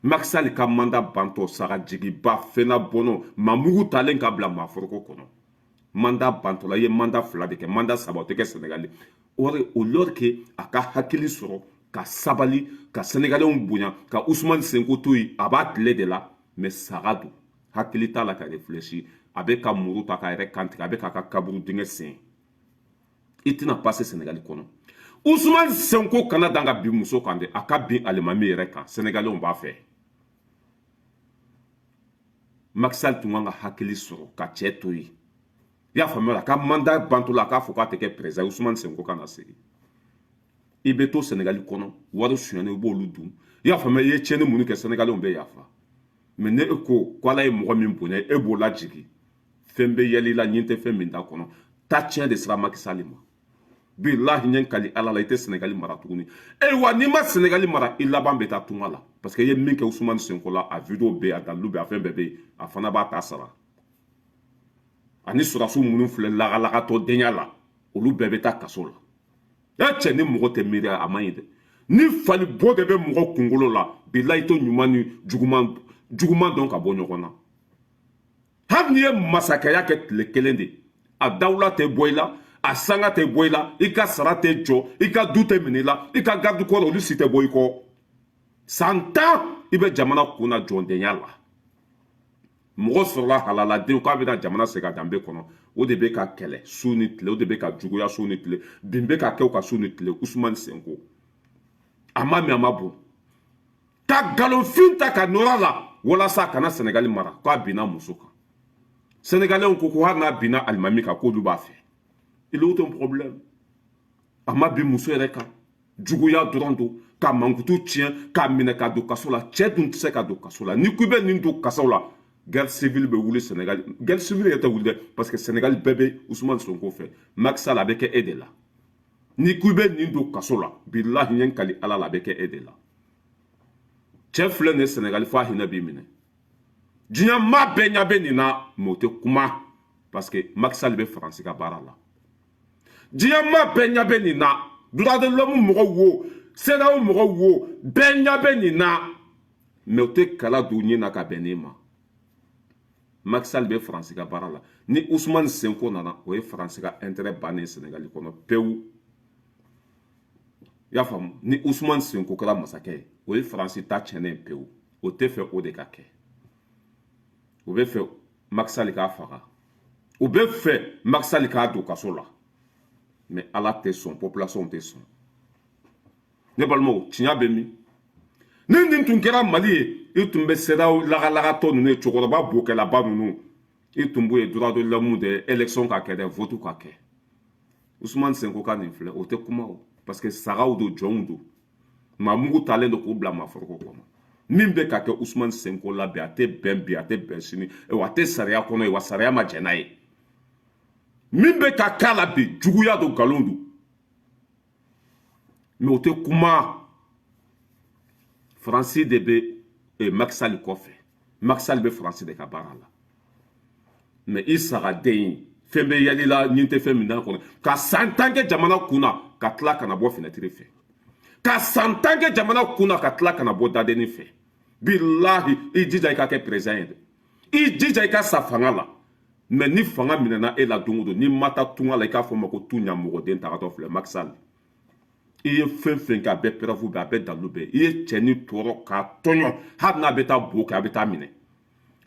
Macky Sall ka mandat bantɔ, sagajigiba fɛnna bɔnɔ, maa talen ka bila maaforoko kɔnɔ. Mandat bantɔ la, i ye mandat 2 de kɛ, mandat 3 o tɛ kɛ Sénégal. Or au lieu que a ka hakili sɔrɔ ka sabali, ka Sénégalais bonya, ka Ousmane Sonko to yen, a b'a tile de la. Mais saga don, hakili t'a la ka réfléchir. A bɛ ka muru ta k'a yɛrɛ kantigɛ, a bɛ k'a ka kaburu dingɛ sen. I tɛna passer Sénégal kɔnɔ. Ousmane Sonko kana dan ka bin muso kan dɛ, a ka bin alimami yɛrɛ kan, Sénégalais b'a fɛ. Macky Sall tun kan ka hakili sɔrɔ ka cɛ to yen, i y'a faamuya? A ka mandat bantɔ la, a k'a fɔ k'a tɛ kɛ président, Ousmane Sonko ka na segin. I bɛ to Sénégal kɔnɔ, wari sonyani, i b'olu dun, i y'a faamuya? I ye tiɲɛni minnu kɛ, Sénégalais bɛ yafa. Mais ne e ko ko Ala ye mɔgɔ min bonya, e b'o lajigin. Fɛn bɛ yɛlɛ i la, ɲin tɛ fɛn min da kɔnɔ. Ta tiɲɛ de sera Macky Sall ma. Bilahi, ɲɛ kali Ala la, i tɛ Sénégal mara tuguni. E wa, n'i ma Sénégal mara, i laban bɛ taa tunga la, parce que i ye min kɛ Ousmane Sonko la, a vidéo bɛ yen, a dalilu bɛ yen, a fɛn bɛɛ bɛ yen. A fana b'a ta sara. Ani sɔrɔdasiw minnu filɛ lagalagatɔ denya la, olu bɛɛ bɛ taa kaso la. E cɛ, ni mɔgɔ tɛ miiri, a man ɲi dɛ. Ni fali bɔ de bɛ mɔgɔ kunkolo la, bilahi, i tɛ ɲuman ni juguman dɔn ka bɔ ɲɔgɔn na. Hali n'i ye masakɛya kɛ tile kelen de, a dawula tɛ bɔ i la, a sanga tɛ bɔ i la, i ka sara tɛ jɔ, i ka du tɛ minɛ i la, i ka garde corps, olu si tɛ bɔ i kɔ. San 10 i bɛ jamana kun na jɔndenya la. Mɔgɔ sɔrɔla halaladenw k'a bɛna jamana segin a danbe kɔnɔ, o de bɛ ka kɛlɛ su ni tile, o de bɛ ka juguya su ni tile, bin bɛ ka kɛ o ka su ni tile. Ousmane Sonko, a ma min, a ma bon, ka nkalonfin ta ka nɔrɔ a la walasa a kana Sénégal mara, k'a binna muso kan. Sénégalais ko ko hali n'a binna alimami kan, k'olu b'a fɛ. Il est où ton problème? A ma bin muso yɛrɛ kan, juguya dɔrɔn don, ka mankutu tiɲɛ, k'a minɛ ka don kaso la. Cɛ dun tɛ se ka don kaso la. N'i ko i bɛ nin don kaso la, guerre civile bɛ wuli Sénégal. Guerre civile yɛrɛ tɛ wuli dɛ, parce que Sénégal bɛɛ bɛ Ousmane Sonko fɛ. Macky Sall, a bɛ kɛ e de la. N'i ko i bɛ nin don kaso la, bilahi, ɲɛ kali Ala la, a bɛ kɛ e de la. Cɛ filɛ nin ye Sénégal, fo a hinɛ b'i minɛ. Diɲɛ maa bɛɛ ɲɛ bɛ nin na, mais o tɛ kuma, parce que Macky Sall bɛ Faransi ka baara la. Diɲɛ maa bɛɛ ɲɛ bɛ nin na, droit de l'homme mɔgɔw wo, CEDEAO mɔgɔw wo, bɛɛ ɲɛ bɛ nin na, mais o tɛ kala don ɲɛ na ka bɛn nin ma. Macky Sall bɛ Faransi ka baara la. Ni Ousmane Sonko nana, o ye Faransi ka intérêt bannen Sénégal kɔnɔ pewu, i y'a faamu? Ni Ousmane Sonko kɛra masakɛ ye, o ye Faransi ta tiɲɛnen pewu. O tɛ fɛ o de ka kɛ. O bɛ fɛ Macky Sall k'a faga, o bɛ fɛ Macky Sall k'a don kaso la. Mais Ala tɛ sɔn, population tɛ sɔn. Ne balimaw, tiɲɛ bɛ min? Ni nin tun kɛra Mali ye, i tun bɛ CEDEAO lagalagatɔ ninnu ye, cɛkɔrɔba bokɛlaba ninnu, i tun b'o ye droit de l'homme de, élection ka kɛ dɛ, vote ka kɛ. Ousmane Sonko ka nin filɛ, o tɛ kuma o, parce que sagaw don, jɔnw don, maa mugu talen don k'u bila maaforoko kɔnɔ. Min bɛ ka kɛ Ousmane Sonko la bi, a tɛ bɛn bi, a tɛ bɛn sini, wa a tɛ sariya kɔnɔ, wa sariya ma jɛn n'a ye. Min bɛ ka k'a la bi, juguya don, nkalon don, mais o tɛ kuma. Faransi de bɛ Macky Sall kɔfɛ. Macky Sall bɛ Faransi de ka baara la. Mais i sagaden, fɛn bɛ yɛlɛ la, ɲin tɛ fɛn min n'a kɔnɔ, ka san 10 kɛ jamana kun na, ka tila ka na bɔ fenêtre fɛ, ka san 10 kɛ jamana kun na, ka tila ka na bɔ dadenni fɛ. Bilahi, i jija i ka kɛ président ye dɛ, i jija i ka sa fanga la. Mais ni fanga minɛna e la don o don, n'i ma taa tunga la, i k'a fɔ ma ko tu ɲamɔgɔden tagatɔ filɛ. Macky Sall, i ye fɛn fɛn kɛ, a bɛɛ preuve bɛ, a bɛɛ dalilu bɛ. I ye cɛ ni tɔɔrɔ k'a tɔɲɔ. Hali n'a bɛ taa bo kɛ, a bɛ taa minɛ.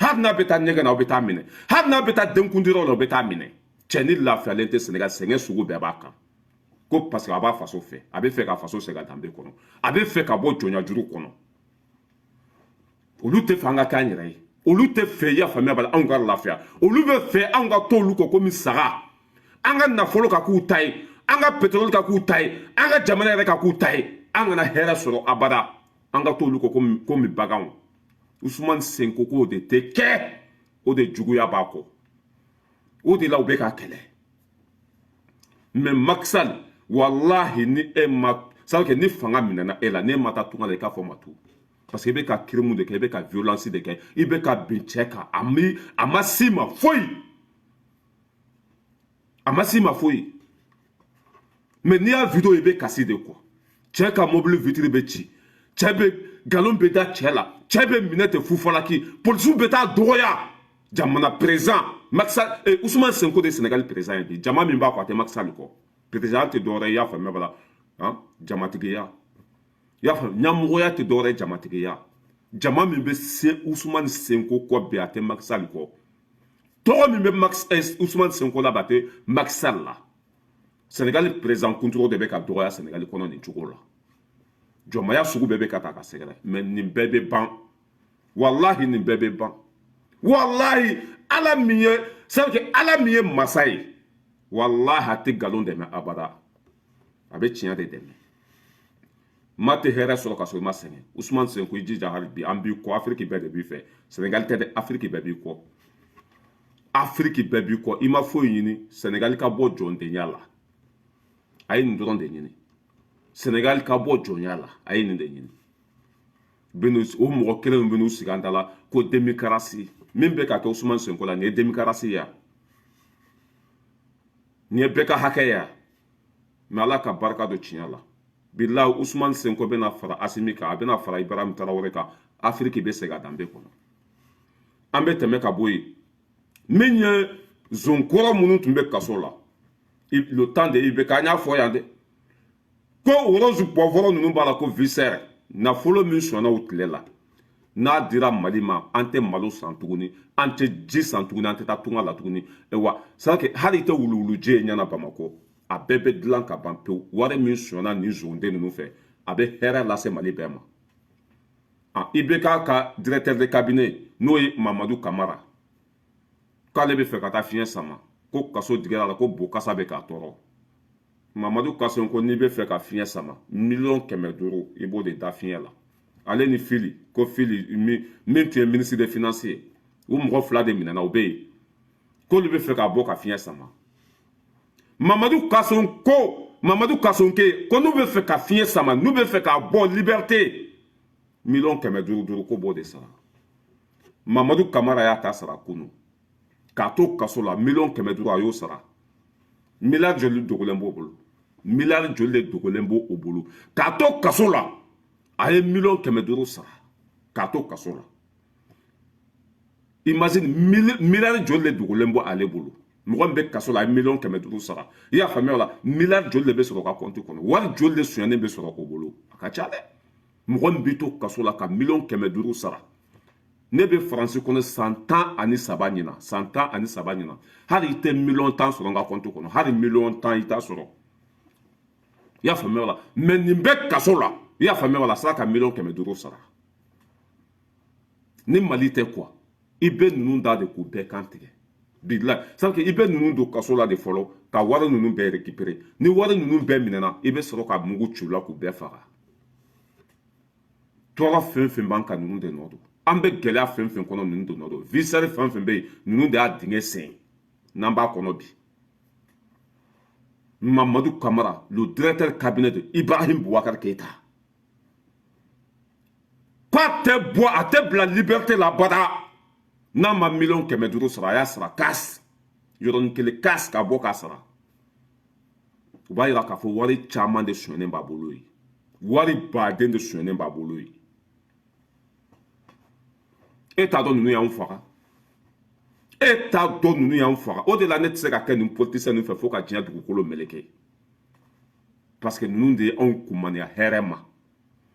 Hali n'a bɛ taa ɲɛgɛn na, aw bɛ taa minɛ. Hali n'a bɛ taa denkundiyɔrɔ la, aw bɛ taa minɛ. Cɛ ni lafiyalen tɛ Sénégal, sɛgɛn sugu bɛɛ b'a kan, ko parce que a b'a faso fɛ, a bɛ fɛ ka faso segin a danbe kɔnɔ, a bɛ fɛ ka bɔ jɔnya juru kɔnɔ. Olu tɛ fɛ an ka k'an yɛrɛ ye, olu tɛ fɛ, i y'a faamuya bala, anw ka lafiya. Olu bɛ fɛ anw ka to olu kɔ komi saga, an ka nafolo ka k'u ta ye, an ka pétrole ka k'u ta ye, an ka jamana yɛrɛ ka k'u ta ye. An kana hɛrɛ sɔrɔ abada, an ka to olu kɔ komi baganw. Ousmane Sonko k'o de tɛ kɛ, o de juguya b'a kɔ, o de la u bɛ ka kɛlɛ. Mais Macky Sall, walahi, ni e ma c'est que ni fanga minɛna e la, n'e ma taa tunga la, i k'a fɔ ma tu, parce que i bɛ ka crime de kɛ, i bɛ ka violence de kɛ, i bɛ ka bin cɛ kan. A mi a ma s'i ma foyi, a ma s'i ma foyi. Mais n'i y'a vidéo, i bɛ kasi de quoi. Cɛ ka mobili vitre bɛ ci, cɛ bɛ nkalon bɛ da cɛ la, cɛ bɛ minɛ ten fufalaki, polisiw bɛ taa dɔgɔya. Jamana président Macky Sall, Ousmane Sonko de Sénégal président ye bi. Jama min b'a kɔ, a tɛ Macky Sall kɔ. Président tɛ dɔwɛrɛ ye, i y'a faamuya bala han, jamatigiya, i y'a faamu, ɲɛmɔgɔya tɛ dɔwɛrɛ ye, jamatigiya. Jama min bɛ se Ousmane Sonko kɔ bi, a tɛ Macky Sall kɔ. Tɔgɔ min bɛ Ousmane Sonko la bi, a tɛ Macky Sall la. Sénégal président kuntigi de bɛ ka dɔgɔya Sénégal kɔnɔ nin cogo la. Jɔnmaya sugu bɛɛ bɛ ka ta ka sɛgɛrɛ, mais nin bɛɛ bɛ ban, walahi, nin bɛɛ bɛ ban, walahi. Ala min ye, c'est à dire que Ala min ye masa ye, walahi, a tɛ nkalon dɛmɛ abada, a bɛ tiɲɛ de dɛmɛ. Ma tɛ hɛrɛ sɔrɔ ka sɔrɔ i ma sɛgɛn. Ousmane Sonko, i jija hali bi, an b'i kɔ. Afiriki bɛɛ de b'i fɛ, Sénégal tɛ dɛ, Afiriki bɛɛ b'i kɔ, Afiriki bɛɛ b'i kɔ. I ma foyi ɲini, Sénégal ka bɔ jɔndenya la, a ye nin dɔrɔn de ɲini. Sénégal ka bɔ jɔnya la, a ye nin de ɲini. Bɛn'u o mɔgɔ kelen bɛ n'u sigi an da la ko démocratie. Min bɛ ka kɛ Ousmane Sonko la, nin ye démocratie ye, nin ye bɛɛ ka hakɛ ye. Mais Ala ka barika don tiɲɛ la, bilahi, Ousmane Sonko bɛna fara Assimi kan, a bɛna fara Ibrahim Traoré kan, Afiriki bɛ segin a danbe kɔnɔ. An bɛ tɛmɛ ka bɔ yen. Min ye zonkɔrɔ minnu tun bɛ kaso la le temps de IBK, an y'a fɔ yan dɛ ko rose poivron ninnu b'a la, ko vie chère. Nafolo min sɔnna o tile la, n'a dira Mali ma, an tɛ malo san tuguni, an tɛ ji san tuguni, an tɛ taa tunga la tuguni. Wa c'est que hali i tɛ wuluwuluji ye ɲɛna Bamakɔ, a bɛɛ bɛ dilan ka ban pewu. Wari min sɔnna nin zonden ninnu fɛ, a bɛ hɛrɛ lase Mali bɛɛ ma. A IBK ka directeur de cabinet, n'o ye Mamadu Kamara, k'ale bɛ fɛ ka taa fiɲɛ sama, ko kaso digɛra la, ko bo kasa bɛ k'a tɔɔrɔ. Mamadu Kasɔn ko n'i bɛ fɛ ka fiɲɛ sama, 500 miliyɔn, i b'o de da fiɲɛ la. Ale ni Fili, ko Fili min tun ye ministre des Finances ye, u mɔgɔ fila de minɛna, u bɛ yen, k'olu bɛ fɛ ka bɔ ka fiɲɛ sama. Mamadu Kasɔn ko, Mamadu Kasɔn ke ko n'u bɛ fɛ ka fiɲɛ sama, n'u bɛ fɛ ka bɔ liberté, 500 miliyɔn duuru, ko b'o de sara. Mamadu Kamara y'a ta sara kunu k'a to kaso la, 500 miliyɔn, a y'o sara. Miliyari joli dogolen b'o bolo? Miliyari joli de dogolen b'o bolo k'a to kaso la? A ye 500 miliyɔn sara k'a to kaso la. Imagine, miliyari joli de dogolen bɔ ale bolo? Mɔgɔ min bɛ kaso la, a ye 500 miliyɔn sara, i y'a faamuya o la, miliyari joli de bɛ sɔrɔ o ka kɔnti kɔnɔ? Wari joli de sonyalen bɛ sɔrɔ o bolo? A ka ca dɛ. Mɔgɔ min bɛ to kaso la ka 500 miliyɔn sara. Ne bɛ Faransi kɔnɔ san 13 ɲina, san 13 ɲina, hali i tɛ 10 miliyɔn sɔrɔ n ka kɔnti kɔnɔ, hali 10 miliyɔn i t'a sɔrɔ, i y'a faamuya o la. Mais nin bɛ kaso la, i y'a faamuya o la, sera ka 500 miliyɔn sara. Ni Mali tɛ quoi, i bɛ ninnu da de k'u bɛɛ kan tigɛ, bilahi. C'est i bɛ ninnu don kaso la de fɔlɔ ka wari ninnu bɛɛ récupérer. Ni wari ninnu bɛɛ minɛna, i bɛ sɔrɔ ka mugu ci u la k'u bɛɛ faga. Tɔɔrɔ fɛn fɛn b'an kan, ninnu de nɔ don. An bɛ gɛlɛya fɛn fɛn kɔnɔ, ninnu de nɔ don. Vie chère fɛn fɛn bɛ yen, ninnu de y'a dingɛ sen n'an b'a kɔnɔ bi. Mamadu Kamara, le directeur cabinet de Ibrahim Boubacar Keïta, k'a tɛ bɔ, a tɛ bila liberté la bada n'a ma 500 miliyɔn sara. A y'a sara cash, yɔrɔnin kelen cash, ka bɔ k'a sara. O b'a yira k'a fɔ wari caman de sonyɛnen b'a bolo yen, wari baden de sonyɛnen b'a bolo yen. E t'a dɔn ninnu y'anw faga, e t'a dɔn ninnu y'anw faga. O de la ne tɛ se ka kɛ nin politicien ninnu fɛ fo ka diɲɛ dugukolo meleke, parce que ninnu de ye anw kunmaniya hɛrɛ ma,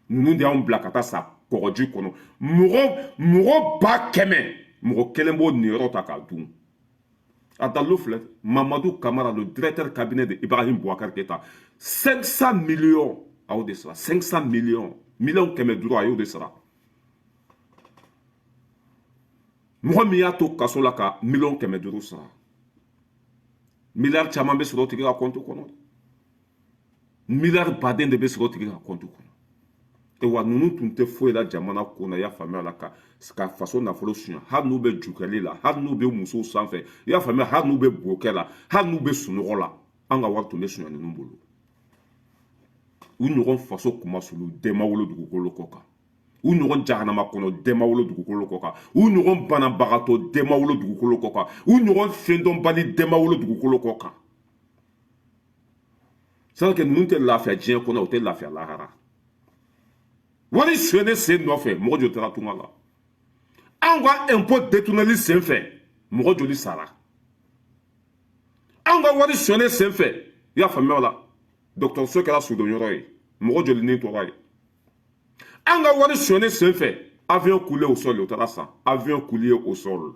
ninnu de y'anw bila ka taa sa kɔgɔji kɔnɔ. Mɔgɔ 100 000, mɔgɔ kelen b'o niyɔrɔ ta k'a dun. A dalilu filɛ: Mamadu Kamara, le directeur cabinet de Ibrahim Boubacar Keïta, 500 millions, a y'o de sara. 500 millions, 500 miliyɔn, a y'o de sara. Mɔgɔ min y'a to kaso la ka 500 miliyɔn sara, miliyari caman bɛ sɔrɔ o tigi ka kɔnti kɔnɔ, miliyari baden de bɛ sɔrɔ o tigi ka kɔnti kɔnɔ. Wa ninnu tun tɛ foyi la jamana ko na, i y'a faamuya la, ka faso nafolo suɲɛ. Hali n'u bɛ jukɛli la, hali n'u bɛ musow sanfɛ, i y'a faamuya, hali n'u bɛ bokɛ la, hali n'u bɛ sunɔgɔ la, an ka wari tun bɛ suɲɛ ninnu bolo. U ɲɔgɔn faso kumasulu den ma wolo dugukolo kɔ kan, u ɲɔgɔn jahanama kɔnɔ den ma wolo dugukolo kɔ kan, u ɲɔgɔn banabagatɔ den ma wolo dugukolo kɔ kan, u ɲɔgɔn fɛndɔnbali den ma wolo dugukolo kɔ kan. C'est que ninnu tɛ lafiya diɲɛ kɔnɔ, u tɛ lafiya lahara. Wari sonyɛnen sen nɔfɛ, mɔgɔ joli taara tunga la? Anw ka impôt détourneli sen fɛ, mɔgɔ joli sara? Anw ka wari sonyɛnen sen fɛ, i y'a faamuya o la, dɔgɔtɔrɔso kɛra sudonyɔrɔ ye, mɔgɔ joli ni tora yen? An ka wari sonyɛnen sen fɛ, avion coulé au sol, o taara san. Avion coulé au sol,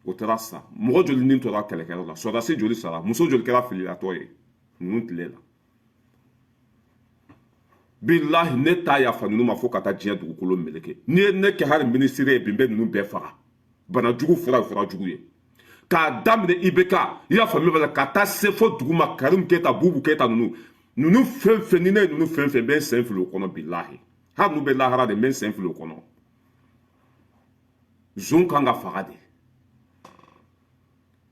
o taara sa. Mɔgɔ joli ni tora kɛlɛkɛyɔrɔ la? Sɔrɔdasi joli sara? Muso joli kɛra fililatɔ ye ninnu tile la? Bilahi, ne t'a yafa ninnu ma fo ka taa diɲɛ dugukolo meleke. N'i ye ne kɛ hali minisiri ye bi, n bɛ ninnu bɛɛ faga. Banajugu fura ye fura jugu ye. K'a daminɛ IBK, i y'a faamuya b'a la, ka taa se fo dugu ma, Karimu Keyita, Bubu Keyita, ninnu fɛn fɛn, ni ne ye ninnu fɛn fɛn, n bɛ n sen fili o kɔnɔ. Bilahi, hali n'u bɛ lahara de, n bɛ n sen fili o kɔnɔ. Zon kan ka faga de.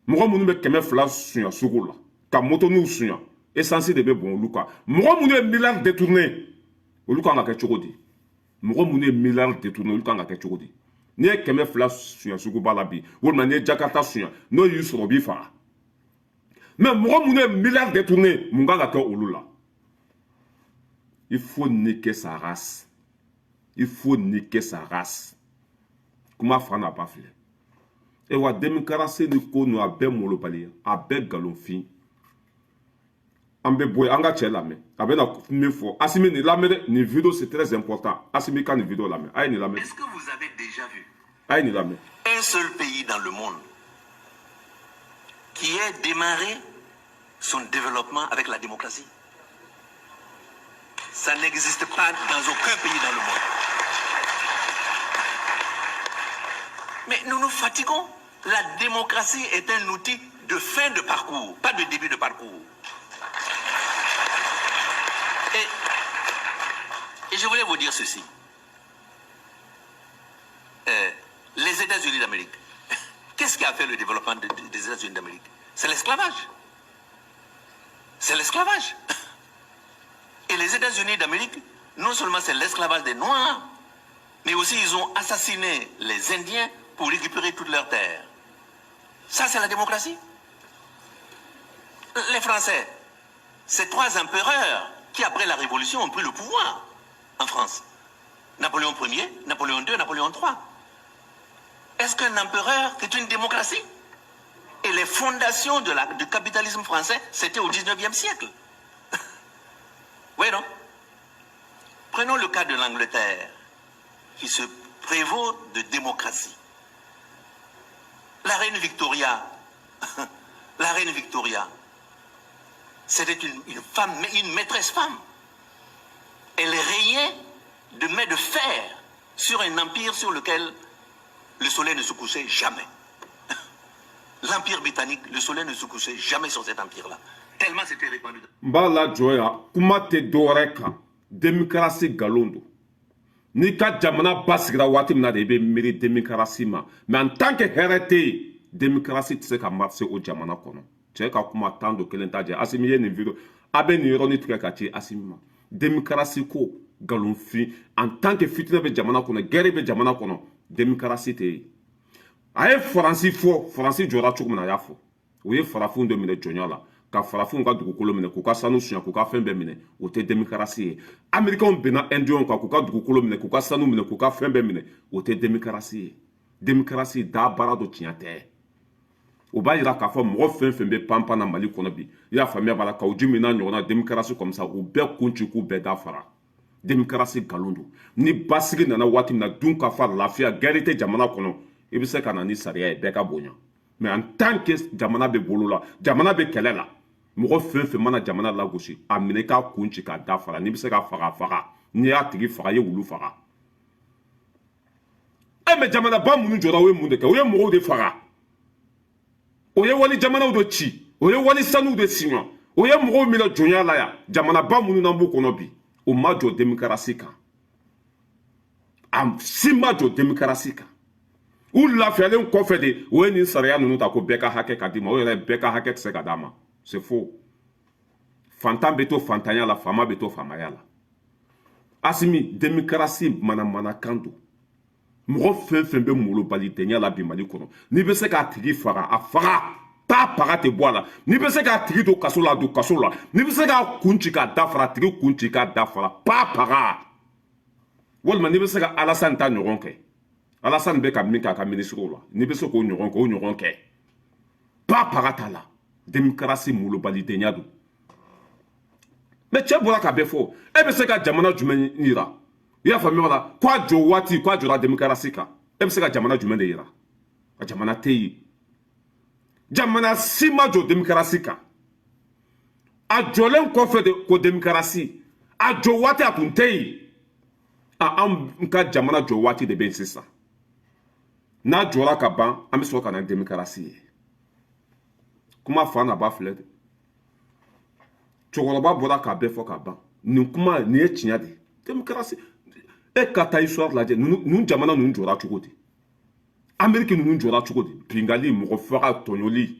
Mɔgɔ minnu bɛ 200 sunya sugu la ka motoninw sunya, essence de bɛ bɔn olu kan. Mɔgɔ minnu ye miliyari détourné, olu kan ka kɛ cogo di? Mɔgɔ minnu ye miliyari détourné, olu kan ka kɛ cogo di? N'i ye 200 sunya suguba la bi, walima n'i ye Jakarta sunya, n'o y'i sɔrɔ, o b'i faga. Mais mɔgɔ minnu ye miliyari détourné, mun kan ka kɛ olu la? Il faut niquer sa race, il faut niquer sa race. Kuma fa n'a ba filɛ. Ewa, démocratie ni ko ninnu, a bɛɛ molobaliya, a bɛɛ nkalonfin. An bɛ bɔ yen, an ka cɛ lamɛn, a bɛna min fɔ. Asimi, nin lamɛn dɛ, nin vidéo, c'est très important. Asimi ka nin vidéo lamɛn, a ye nin lamɛn. Est-ce que vous avez déjà vu A ye nin lamɛn. un seul pays dans le monde qui ait démarré son développement avec la démocratie? Ça n'existe pas dans aucun pays dans le monde. Mais nous nous fatiguons. La démocratie est un outil de fin de parcours, pas de début de parcours. Et je voulais vous dire ceci. Les États-Unis d'Amérique, qu'est-ce qui a fait le développement des États-Unis d'Amérique? C'est l'esclavage. C'est l'esclavage. Et les États-Unis d'Amérique, non seulement c'est l'esclavage des Noirs, mais aussi ils ont assassiné les Indiens pour récupérer toutes leurs terres. Ça, c'est la démocratie. Les Français, c'est trois empereurs qui, après la Révolution, ont pris le pouvoir en France. Napoléon Ier, Napoléon II, Napoléon III. Est-ce qu'un empereur, c'est une démocratie? Et les fondations du capitalisme français, c'était au 19e siècle. Oui, non? Prenons le cas de l'Angleterre, qui se prévaut de démocratie. La reine Victoria, la reine Victoria, c'était une femme, une maîtresse femme. Elle régnait de main de fer sur un empire sur lequel le soleil ne se couchait jamais. L'empire britannique, le soleil ne se couchait jamais sur cet empire-là. Tellement c'était répandu. N b'a lajɔ yan, kuma tɛ dɔwɛrɛ kan, démocratie nkalon don. N'i ka jamana basigira waati min na de, i bɛ miiri démocratie ma. Mais en tant que hɛrɛ tɛ yen, démocratie tɛ se ka marcher o jamana kɔnɔ. Cɛ ka kuma tan don, kelen ta jɛ. Asimi ye nin vidéo, a bɛ nin yɔrɔnin tigɛ ka ci Asimi ma. Démocratie ko nkalonfin. En tant que fitinɛ bɛ jamana kɔnɔ, guerre bɛ jamana kɔnɔ, démocratie tɛ yen. A ye Faransi fɔ, Faransi jɔra cogo min na, a y'a fɔ. U ye farafinw de minɛ jɔnya la, ka farafinw ka dugukolo minɛ, k'u ka sanu suɲɛ, k'u ka fɛn bɛɛ minɛ. O tɛ démocratie ye. Américains binna Indiens kan, k'u ka dugukolo minɛ, k'u ka sanu minɛ, k'u ka fɛn bɛɛ minɛ. O tɛ démocratie ye. Démocratie da baara dɔ tiɲɛ tɛ. O b'a yira k'a fɔ mɔgɔ fɛn fɛn bɛ panpan na Mali kɔnɔ bi, i y'a faamuya b'a la, k'aw ji min n'a ɲɔgɔnna démocratie comme ça, u bɛɛ kun ci, k'u bɛɛ da fara. Démocratie nkalon don. Ni basigi nana waati min na, dun ka fa, lafiya, guerre tɛ jamana kɔnɔ, i bɛ se ka na ni sariya ye, bɛɛ ka bonya. Mais en tant que jamana bɛ bolo la, jamana bɛ kɛlɛ la, mɔgɔ fɛn fɛn mana jamana lagosi, a minɛ k'a kun ci k'a da fara. N'i bɛ se ka faga, faga. N'i y'a tigi faga, i ye wulu faga. E mais jamanaba minnu jɔra, o ye mun de kɛ? O ye mɔgɔw de faga, o ye wali jamanaw de ci, o ye wali sanuw de siɲɔ, o ye mɔgɔw minɛ jɔnya la yan. Jamanaba minnu n'an b'u kɔnɔ bi, o ma jɔ démocratie kan, a si ma jɔ démocratie kan. U lafiyalen kɔfɛ de, o ye nin sariya ninnu ta ko bɛɛ ka hakɛ ka d'i ma. O yɛrɛ, bɛɛ ka hakɛ tɛ se ka d'a ma, c'est faux. Fantan bɛ to fantanya la, faama bɛ to faamaya la. Asimi, démocratie manamanakan don. Mɔgɔ fɛn fɛn bɛ molobalidenya la bi Mali kɔnɔ, n'i bɛ se k'a tigi faga, a faga. Taa Pa paga tɛ bɔ a la. N'i bɛ se k'a tigi don kaso la, a don kaso la. N'i bɛ se k'a kun ci k'a dafara, a tigi kun ci k'a dafara. Pa paga. Walima n'i bɛ se ka Alasani ta ɲɔgɔn kɛ, Alasani bɛ ka min kɛ a ka minisiriw la, n'i bɛ se k'o ɲɔgɔn kɛ, o ɲɔgɔn kɛ. Pa paga t'a la. Démocratie malobalidenya don. Mais cɛ bɔra ka bɛɛ fɔ. E bɛ se ka jamana jumɛn yira? I y'a faamuya la, k'a jɔ waati, k'a jɔra démocratie kan, e bɛ se ka jamana jumɛn de yira? A jamana tɛ yen. Jamana si ma jɔ démocratie kan. A jɔlen kɔfɛ de ko démocratie. A jɔ waati, a tun tɛ yen. A an ka jamana jɔ waati de bɛ yen sisan. N'a jɔra ka ban, an bɛ sɔrɔ ka na démocratie ye. Kuma fa n'a ba filɛ dɛ. Cɛkɔrɔba bɔra k'a bɛɛ fɔ ka ban. Nin kuma nin ye tiɲɛ de ye. Démocratie, e ka taa histoire lajɛ, ninnu jamana ninnu jɔra cogo di? Amérique ninnu jɔra cogo di? Bingali, mɔgɔ faga, tɔɲɔli.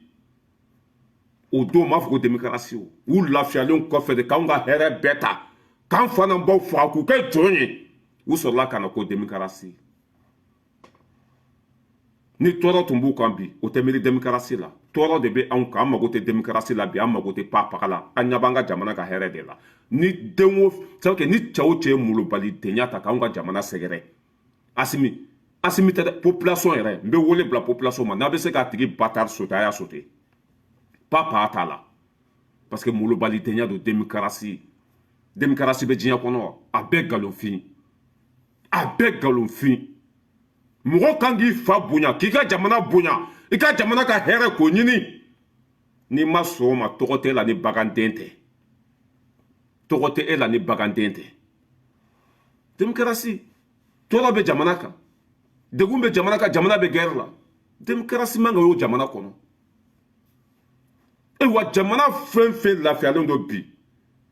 O don, m'a fɔ ko démocratie. O u lafiyalen kɔfɛ de, k'anw ka hɛrɛ bɛɛ ta, k'an fa n'an baw faga k'u kɛ jɔn ye, u sɔrɔla ka na ko démocratie. Ni tɔɔrɔ tun b'u kan bi, o tɛ miiri démocratie la. Tɔɔrɔ de bɛ anw kan. An mago tɛ démocratie la bi, an mago tɛ pa paga la. An ɲɛ b'an ka jamana ka hɛrɛ de la. Ni den o, c'est que ni cɛ o cɛ ye molobali denya ta k'anw ka jamana sɛgɛrɛ, Asimi, Asimi tɛ dɛ, population yɛrɛ, n bɛ wele bila population ma, n'a bɛ se k'a tigi bâtard sauter, a y'a sauter. Pa pa t'a la, parce que molobali denya don. Démocratie, démocratie bɛ diɲɛ kɔnɔ, a bɛɛ nkalonfin, a bɛɛ nkalonfin. Mɔgɔ kan k'i fa bonya, k'i ka jamana bonya, i ka jamana ka hɛrɛ k'o ɲini. N'i ma sɔn o ma, tɔgɔ t'e la ni baganden tɛ. Tɔgɔ tɛ e la ni baganden tɛ. Démocratie, tɔɔrɔ bɛ jamana kan, degun bɛ jamana kan, jamana bɛ guerre la, démocratie man ka y'o jamana kɔnɔ. Wa jamana fɛn fɛn lafiyalen don bi,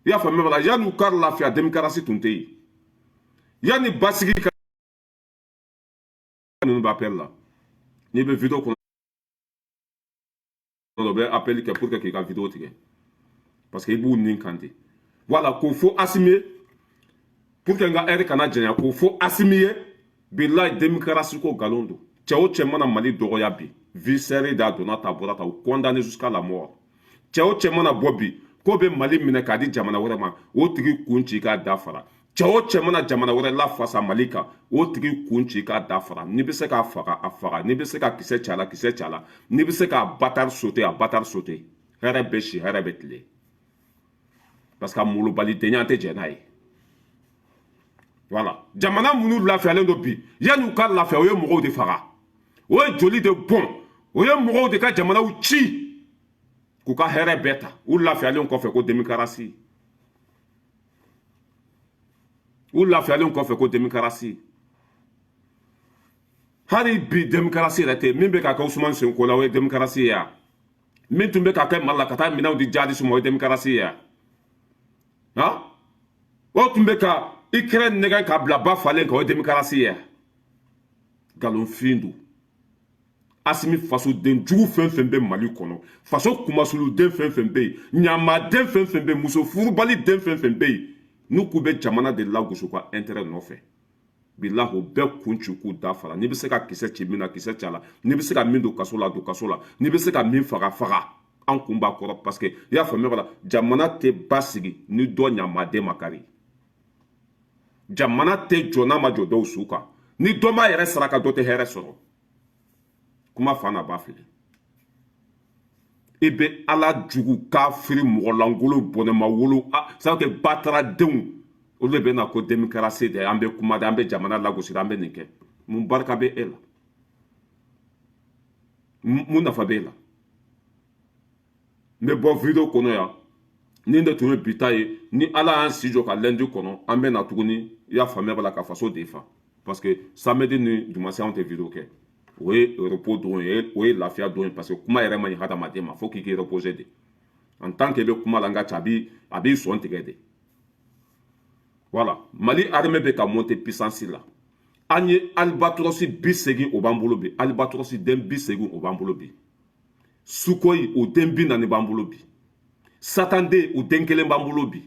i y'a faamuya la, yanni u ka lafiya, démocratie tun tɛ yen. Yanni basigi ka ninnu bɛ appel la, n'i bɛ vidéo kɔnɔ, o bɛ appel kɛ pour que k'i ka vidéo tigɛ, parce que i b'u nin kan ten. Voilà, k'o fɔ Asimi ye pour que n ka heure kana janya. K'o fɔ Asimi ye, bilayi, démocratie ko nkalon don. Cɛ o cɛ mana Mali dɔgɔya bi, vie serrée de, a donna ta, bɔra ta, o condamné jusqu'à la mort. Cɛ o cɛ mana bɔ bi k'o bɛ Mali minɛ k'a di jamana wɛrɛ ma, o tigi kun ci k'a da fara. Cɛ o cɛ mana jamana wɛrɛ lafasa Mali kan, o tigi kun ci k'a da fara. N'i bɛ se k'a faga, a faga. N'i bɛ se ka kisɛ ci a la, kisɛ ci a la. N'i bɛ se k'a bâtard sauter, a bâtard sauter. Hɛrɛ bɛ si, hɛrɛ bɛ tile, parce que a malobalidenya tɛ jɛn n'a ye. Voilà, jamana minnu lafiyalen don bi, yanni u ka lafiya, o ye mɔgɔw de faga, o ye joli de bɔn, o ye mɔgɔw de ka jamanaw ci k'u ka hɛrɛ bɛɛ ta. U lafiyalen kɔfɛ ko démocratie. U lafiyalen kɔfɛ ko démocratie. Hali bi, démocratie yɛrɛ tɛ. Min bɛ ka kɛ Usumani Sonko la, o ye démocratie ye wa? Min tun bɛ ka kɛ Mali la, ka taa minɛnw di jihadistes ma, o ye démocratie ye wa? Han, o tun bɛ ka Ukraine nɛgɛn ka bila ba falen kan, o ye démocratie ye wa? Nkalonfin don. Asimi, fasoden jugu fɛn fɛn bɛ Mali kɔnɔ, faso kumasuluden fɛn fɛn bɛ yen, ɲamaden fɛn fɛn bɛ yen, muso furubali den fɛn fɛn bɛ yen, n'u k'u bɛ jamana de lagosi u ka intérêt nɔfɛ, bilahi, o bɛɛ kun ci k'u da fara. N'i bɛ se ka kisɛ ci min na, kisɛ ci a la. N'i bɛ se ka min don kaso la, don kaso la. N'i bɛ se ka min faga, faga. An kun b'a kɔrɔ, parce que i y'a faamuya la, jamana tɛ basigi ni dɔ ɲamaden ma kari. Jamana tɛ jɔ n'a ma jɔ dɔw su kan. Ni dɔ m'a yɛrɛ saraka, dɔ tɛ hɛrɛ sɔrɔ. Kuma fa n'a ba filɛ. I bɛ Ala jugu, kafiri, mɔgɔlankolon, bɔnɛma wolo, c'est que bataradenw, olu de bɛ na ko démocratie de. An bɛ kuma de, an bɛ jamana lagosi, an bɛ nin kɛ. Mun barika bɛ e la? Mun nafa bɛ e la? N bɛ bɔ vidéo kɔnɔ yan. Nin de tun ye bi ta ye. Ni Ala y'an si jɔ ka lundi kɔnɔ, an bɛ na tuguni. I y'a faamuya b'a la, ka faso de fa, parce que samedi ni dimanche, anw tɛ vidéo kɛ. O ye repos don ye, o ye lafiya don ye, parce que kuma yɛrɛ man ɲi hadamaden ma, fo k'i k'i reposer de. En tant que i bɛ kuma la, n ka ca, a b'i sɔn tigɛ de. Voilà, Mali armée bɛ ka monter puissance la. An ye Albatros 80, o b'an bolo bi. Albatros den 80, o b'an bolo bi. Sukhoi, o den 40 b'an bolo bi. Satan den, o den kelen b'an bolo bi.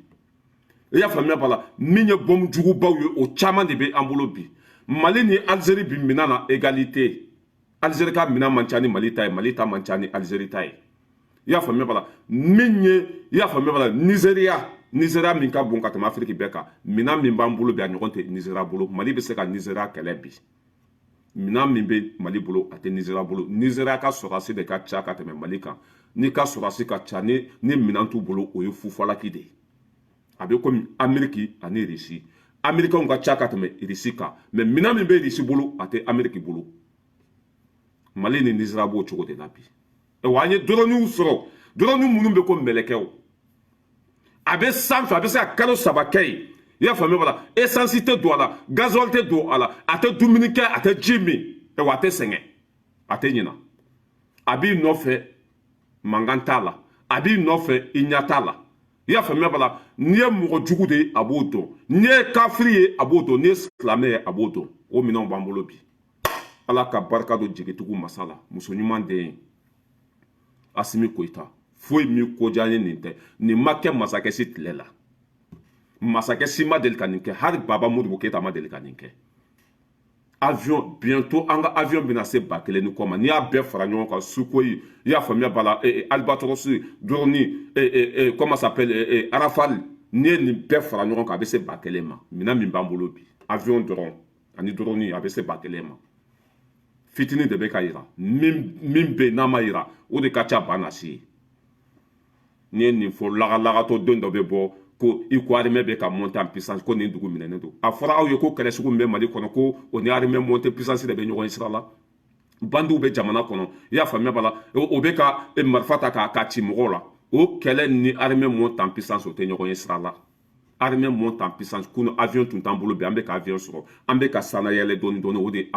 I y'a faamuya b'a la, min ye bɔmu jugubaw ye, o caman de bɛ an bolo bi. Mali ni Algérie bi minɛn na égalité. Algérie ka minɛn man ca ni Mali ta ye, Mali ta man ca ni Algérie ta ye. I y'a faamuya b'a la, min ye, i y'a faamuya b'a la, Nizeriya min ka bon ka tɛmɛ Afiriki bɛɛ kan, minɛn min b'an bolo bi, a ɲɔgɔn tɛ Nizeriya bolo. Mali bɛ se ka Nizeriya kɛlɛ bi. Minɛn min bɛ Mali bolo, a tɛ Nizeriya bolo. Nizeriya ka sɔrɔdasi de ka ca ka tɛmɛ Mali kan. N'i ka sɔrɔdasi ka ca ni minɛn t'u bolo, o ye fufalaki de ye. A bɛ komi Ameriki ani Irisi. Amerikɛnw ka ca ka tɛmɛ Irisi kan, mais minɛn min bɛ Irisi bolo, a tɛ Ameriki bolo. Mali ni Nizeriya b'o cogo de la bi. Wa an ye drone sɔrɔ, drone minnu bɛ ko mɛlɛkɛw, a bɛ sanfɛ, a bɛ se ka kalo 3 kɛ yen. I y'a faamuya b'a la, essence tɛ don a la, gasoil tɛ don a la, a tɛ dumuni kɛ, a tɛ ji min, wa a tɛ sɛgɛn, a tɛ ɲina. A b'i nɔfɛ, mankan t'a la, a b'i nɔfɛ, i ɲɛ t'a la. I y'a faamuya b'a la, n'i ye mɔgɔ jugu de ye, a b'o dɔn. N'i ye kafiri ye, a b'o dɔn. N'i ye silamɛ ye, a b'o dɔn. O minɛnw b'an bolo bi. Ala ka barika don jigitigiw masa la. Muso ɲuman den ye Asimi Koyita. Foyi min ko diya ye nin tɛ. Nin ma kɛ masakɛ si tile la, masakɛ si ma deli ka nin kɛ, hali Baba Modibo Keyita ma deli ka nin kɛ. Avion, bientôt an ka avion bɛna se 1000 ni kɔ ma. N'i y'a bɛɛ fara ɲɔgɔn kan, Sukhoi, i y'a faamuya b'a la, Albatros, drone, comment s'appelle, Rafale, n'i ye nin bɛɛ fara ɲɔgɔn kan, a bɛ se 1000 ma. Minɛn min b'an bolo bi, avion dɔrɔn ani drone, a bɛ se 1000 ma. Fitinin de bɛ ka yira, min bɛ yen n'a ma yira, o de ka ca ba na se ye. N'i ye nin fɔ, lagalagatɔ don dɔ bɛ bɔ ko i ko armée bɛ ka monter en puissance, ko nin dugu minɛnen don. A fɔra aw ye ko kɛlɛ sugu min bɛ Mali kɔnɔ, ko o ni armée monter puissance de bɛ ɲɔgɔn ye sira la. Bandiw bɛ jamana kɔnɔ, i y'a faamuya b'a la, o bɛ ka marifa ta k'a ci mɔgɔw la. O kɛlɛ ni armée monte en puissance, o tɛ ɲɔgɔn ye sira la. Armée monte en puissance, kunun avion tun t'an bolo, bi an bɛ ka avion sɔrɔ, an bɛ ka sanna yɛlɛ dɔɔni dɔɔni, o de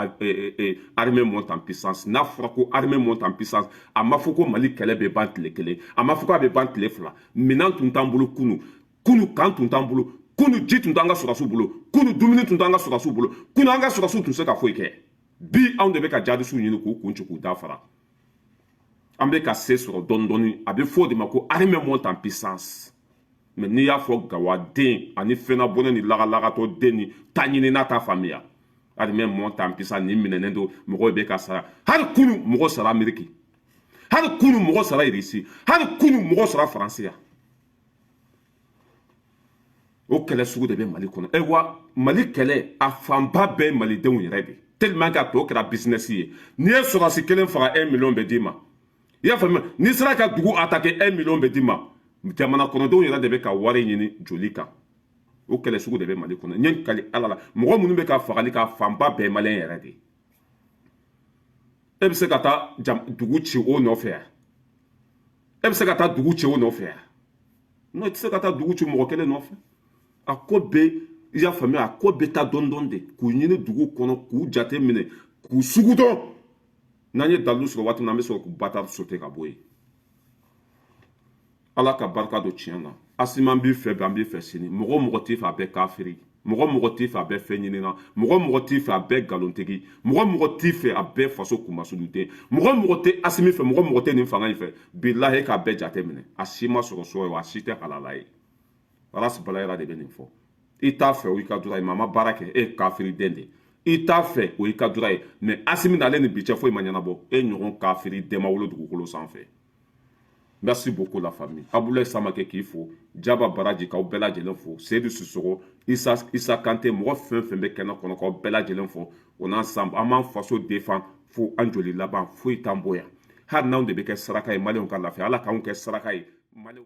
armée monte en puissance. N'a fɔra ko armée monte en puissance, a ma fɔ ko Mali kɛlɛ bɛ ban tile kelen, a ma fɔ k'a bɛ ban tile 2. Minɛn tun t'an bolo kunun, kunu kan tun t'an bolo, kunu ji tun t'an ka sɔrɔdasiw bolo, kunu dumuni tun t'an ka sɔrɔdasiw bolo, kunu an ka sɔrɔdasiw tun se ka foyi kɛ. Bi anw de bɛ ka jadisiw ɲini k'u kun ci k'u da fara. An bɛ ka se sɔrɔ dɔɔni dɔɔni. A bɛ fɔ o de ma ko armée monte en puissance. Mais n'i y'a fɔ gawaden ani fɛnnabɔnɛ ni lagalagatɔ den ni ta ɲini n'a ta faamuya, armée monte en puissance, nin minɛnen don, mɔgɔw bɛ ka sara. Hali kunu mɔgɔ sara Ameriki, hali kunu mɔgɔ sara Irisi, hali kunu mɔgɔ sara Faransi yan. O kɛlɛ sugu de bɛ Mali kɔnɔ. Wa Mali kɛlɛ, a fanba bɛɛ ye malidenw yɛrɛ de, tellement que a tɔ kɛra business ye. N'i ye sɔrɔdasi kelen faga, 1 million bɛ d'i ma. I y'a faamuya, n'i sera ka dugu attaquer, 1 million bɛ d'i ma. Jamana kɔnɔdenw yɛrɛ de bɛ ka wari ɲini joli kan. O kɛlɛ sugu de bɛ Mali kɔnɔ. N ye n kali Ala la, mɔgɔ minnu bɛ ka fagali ka fanba bɛɛ ye maliyɛn yɛrɛ de ye. E bɛ se ka taa dugu ci o nɔfɛ yan? E bɛ se ka taa dugu ci o nɔfɛ yan? Non, i tɛ se ka taa dugu ci mɔgɔ kelen nɔfɛ. A ko bɛ, i y'a faamuya, a ko bɛ taa dɔɔni dɔɔni de, k'u ɲini dugu kɔnɔ, k'u jate minɛ, k'u sugu dɔn. N'an ye dalilu sɔrɔ waati min na, an bɛ sɔrɔ k'u bata sauter ka bɔ yen. Ala ka barika don tiɲɛ na. Asimi, an b'i fɛ bi, an b'i fɛ sini. Mɔgɔ mɔgɔ t'i fɛ, a bɛɛ kafiri. Mɔgɔ mɔgɔ t'i fɛ, a bɛɛ fɛn ɲinina. Mɔgɔ mɔgɔ t'i fɛ, a bɛɛ nkalontigɛ. Mɔgɔ mɔgɔ t'i fɛ, a bɛɛ faso kunmasuluden. Mɔgɔ mɔgɔ tɛ Asimi fɛ, mɔgɔ mɔgɔ tɛ nin fanga in fɛ, bilahi, k'a bɛɛ jate minɛ, a si ma sɔrɔ so ye, wa a si tɛ halala ye. Ras Balayira de bɛ nin fɔ. I t'a fɛ, o y'i ka droit ye, mais a ma baara kɛ, e ye kafiriden de. I t'a fɛ, o y'i ka droit ye, mais Asimi n'ale ni bi cɛ foyi ma ɲɛnabɔ. E ɲɔgɔn kafiri den ma wolo dugukolo sanfɛ. Merci beaucoup la famille. Abdoulaye Samake k'i fo, Jaba Baraji k'aw bɛɛ lajɛlen fo, Seydou Sissoko, Isa Kante, mɔgɔ fɛn fɛn bɛ kɛnɛ kɔnɔ, k'aw bɛɛ lajɛlen fo. O n'ensemble, an b'an faso défend fo an joli laban, foyi t'an bɔ yan. Hali n'anw de bɛ kɛ saraka ye maliyɛnw ka lafiya, Ala k'anw kɛ saraka ye maliyɛnw.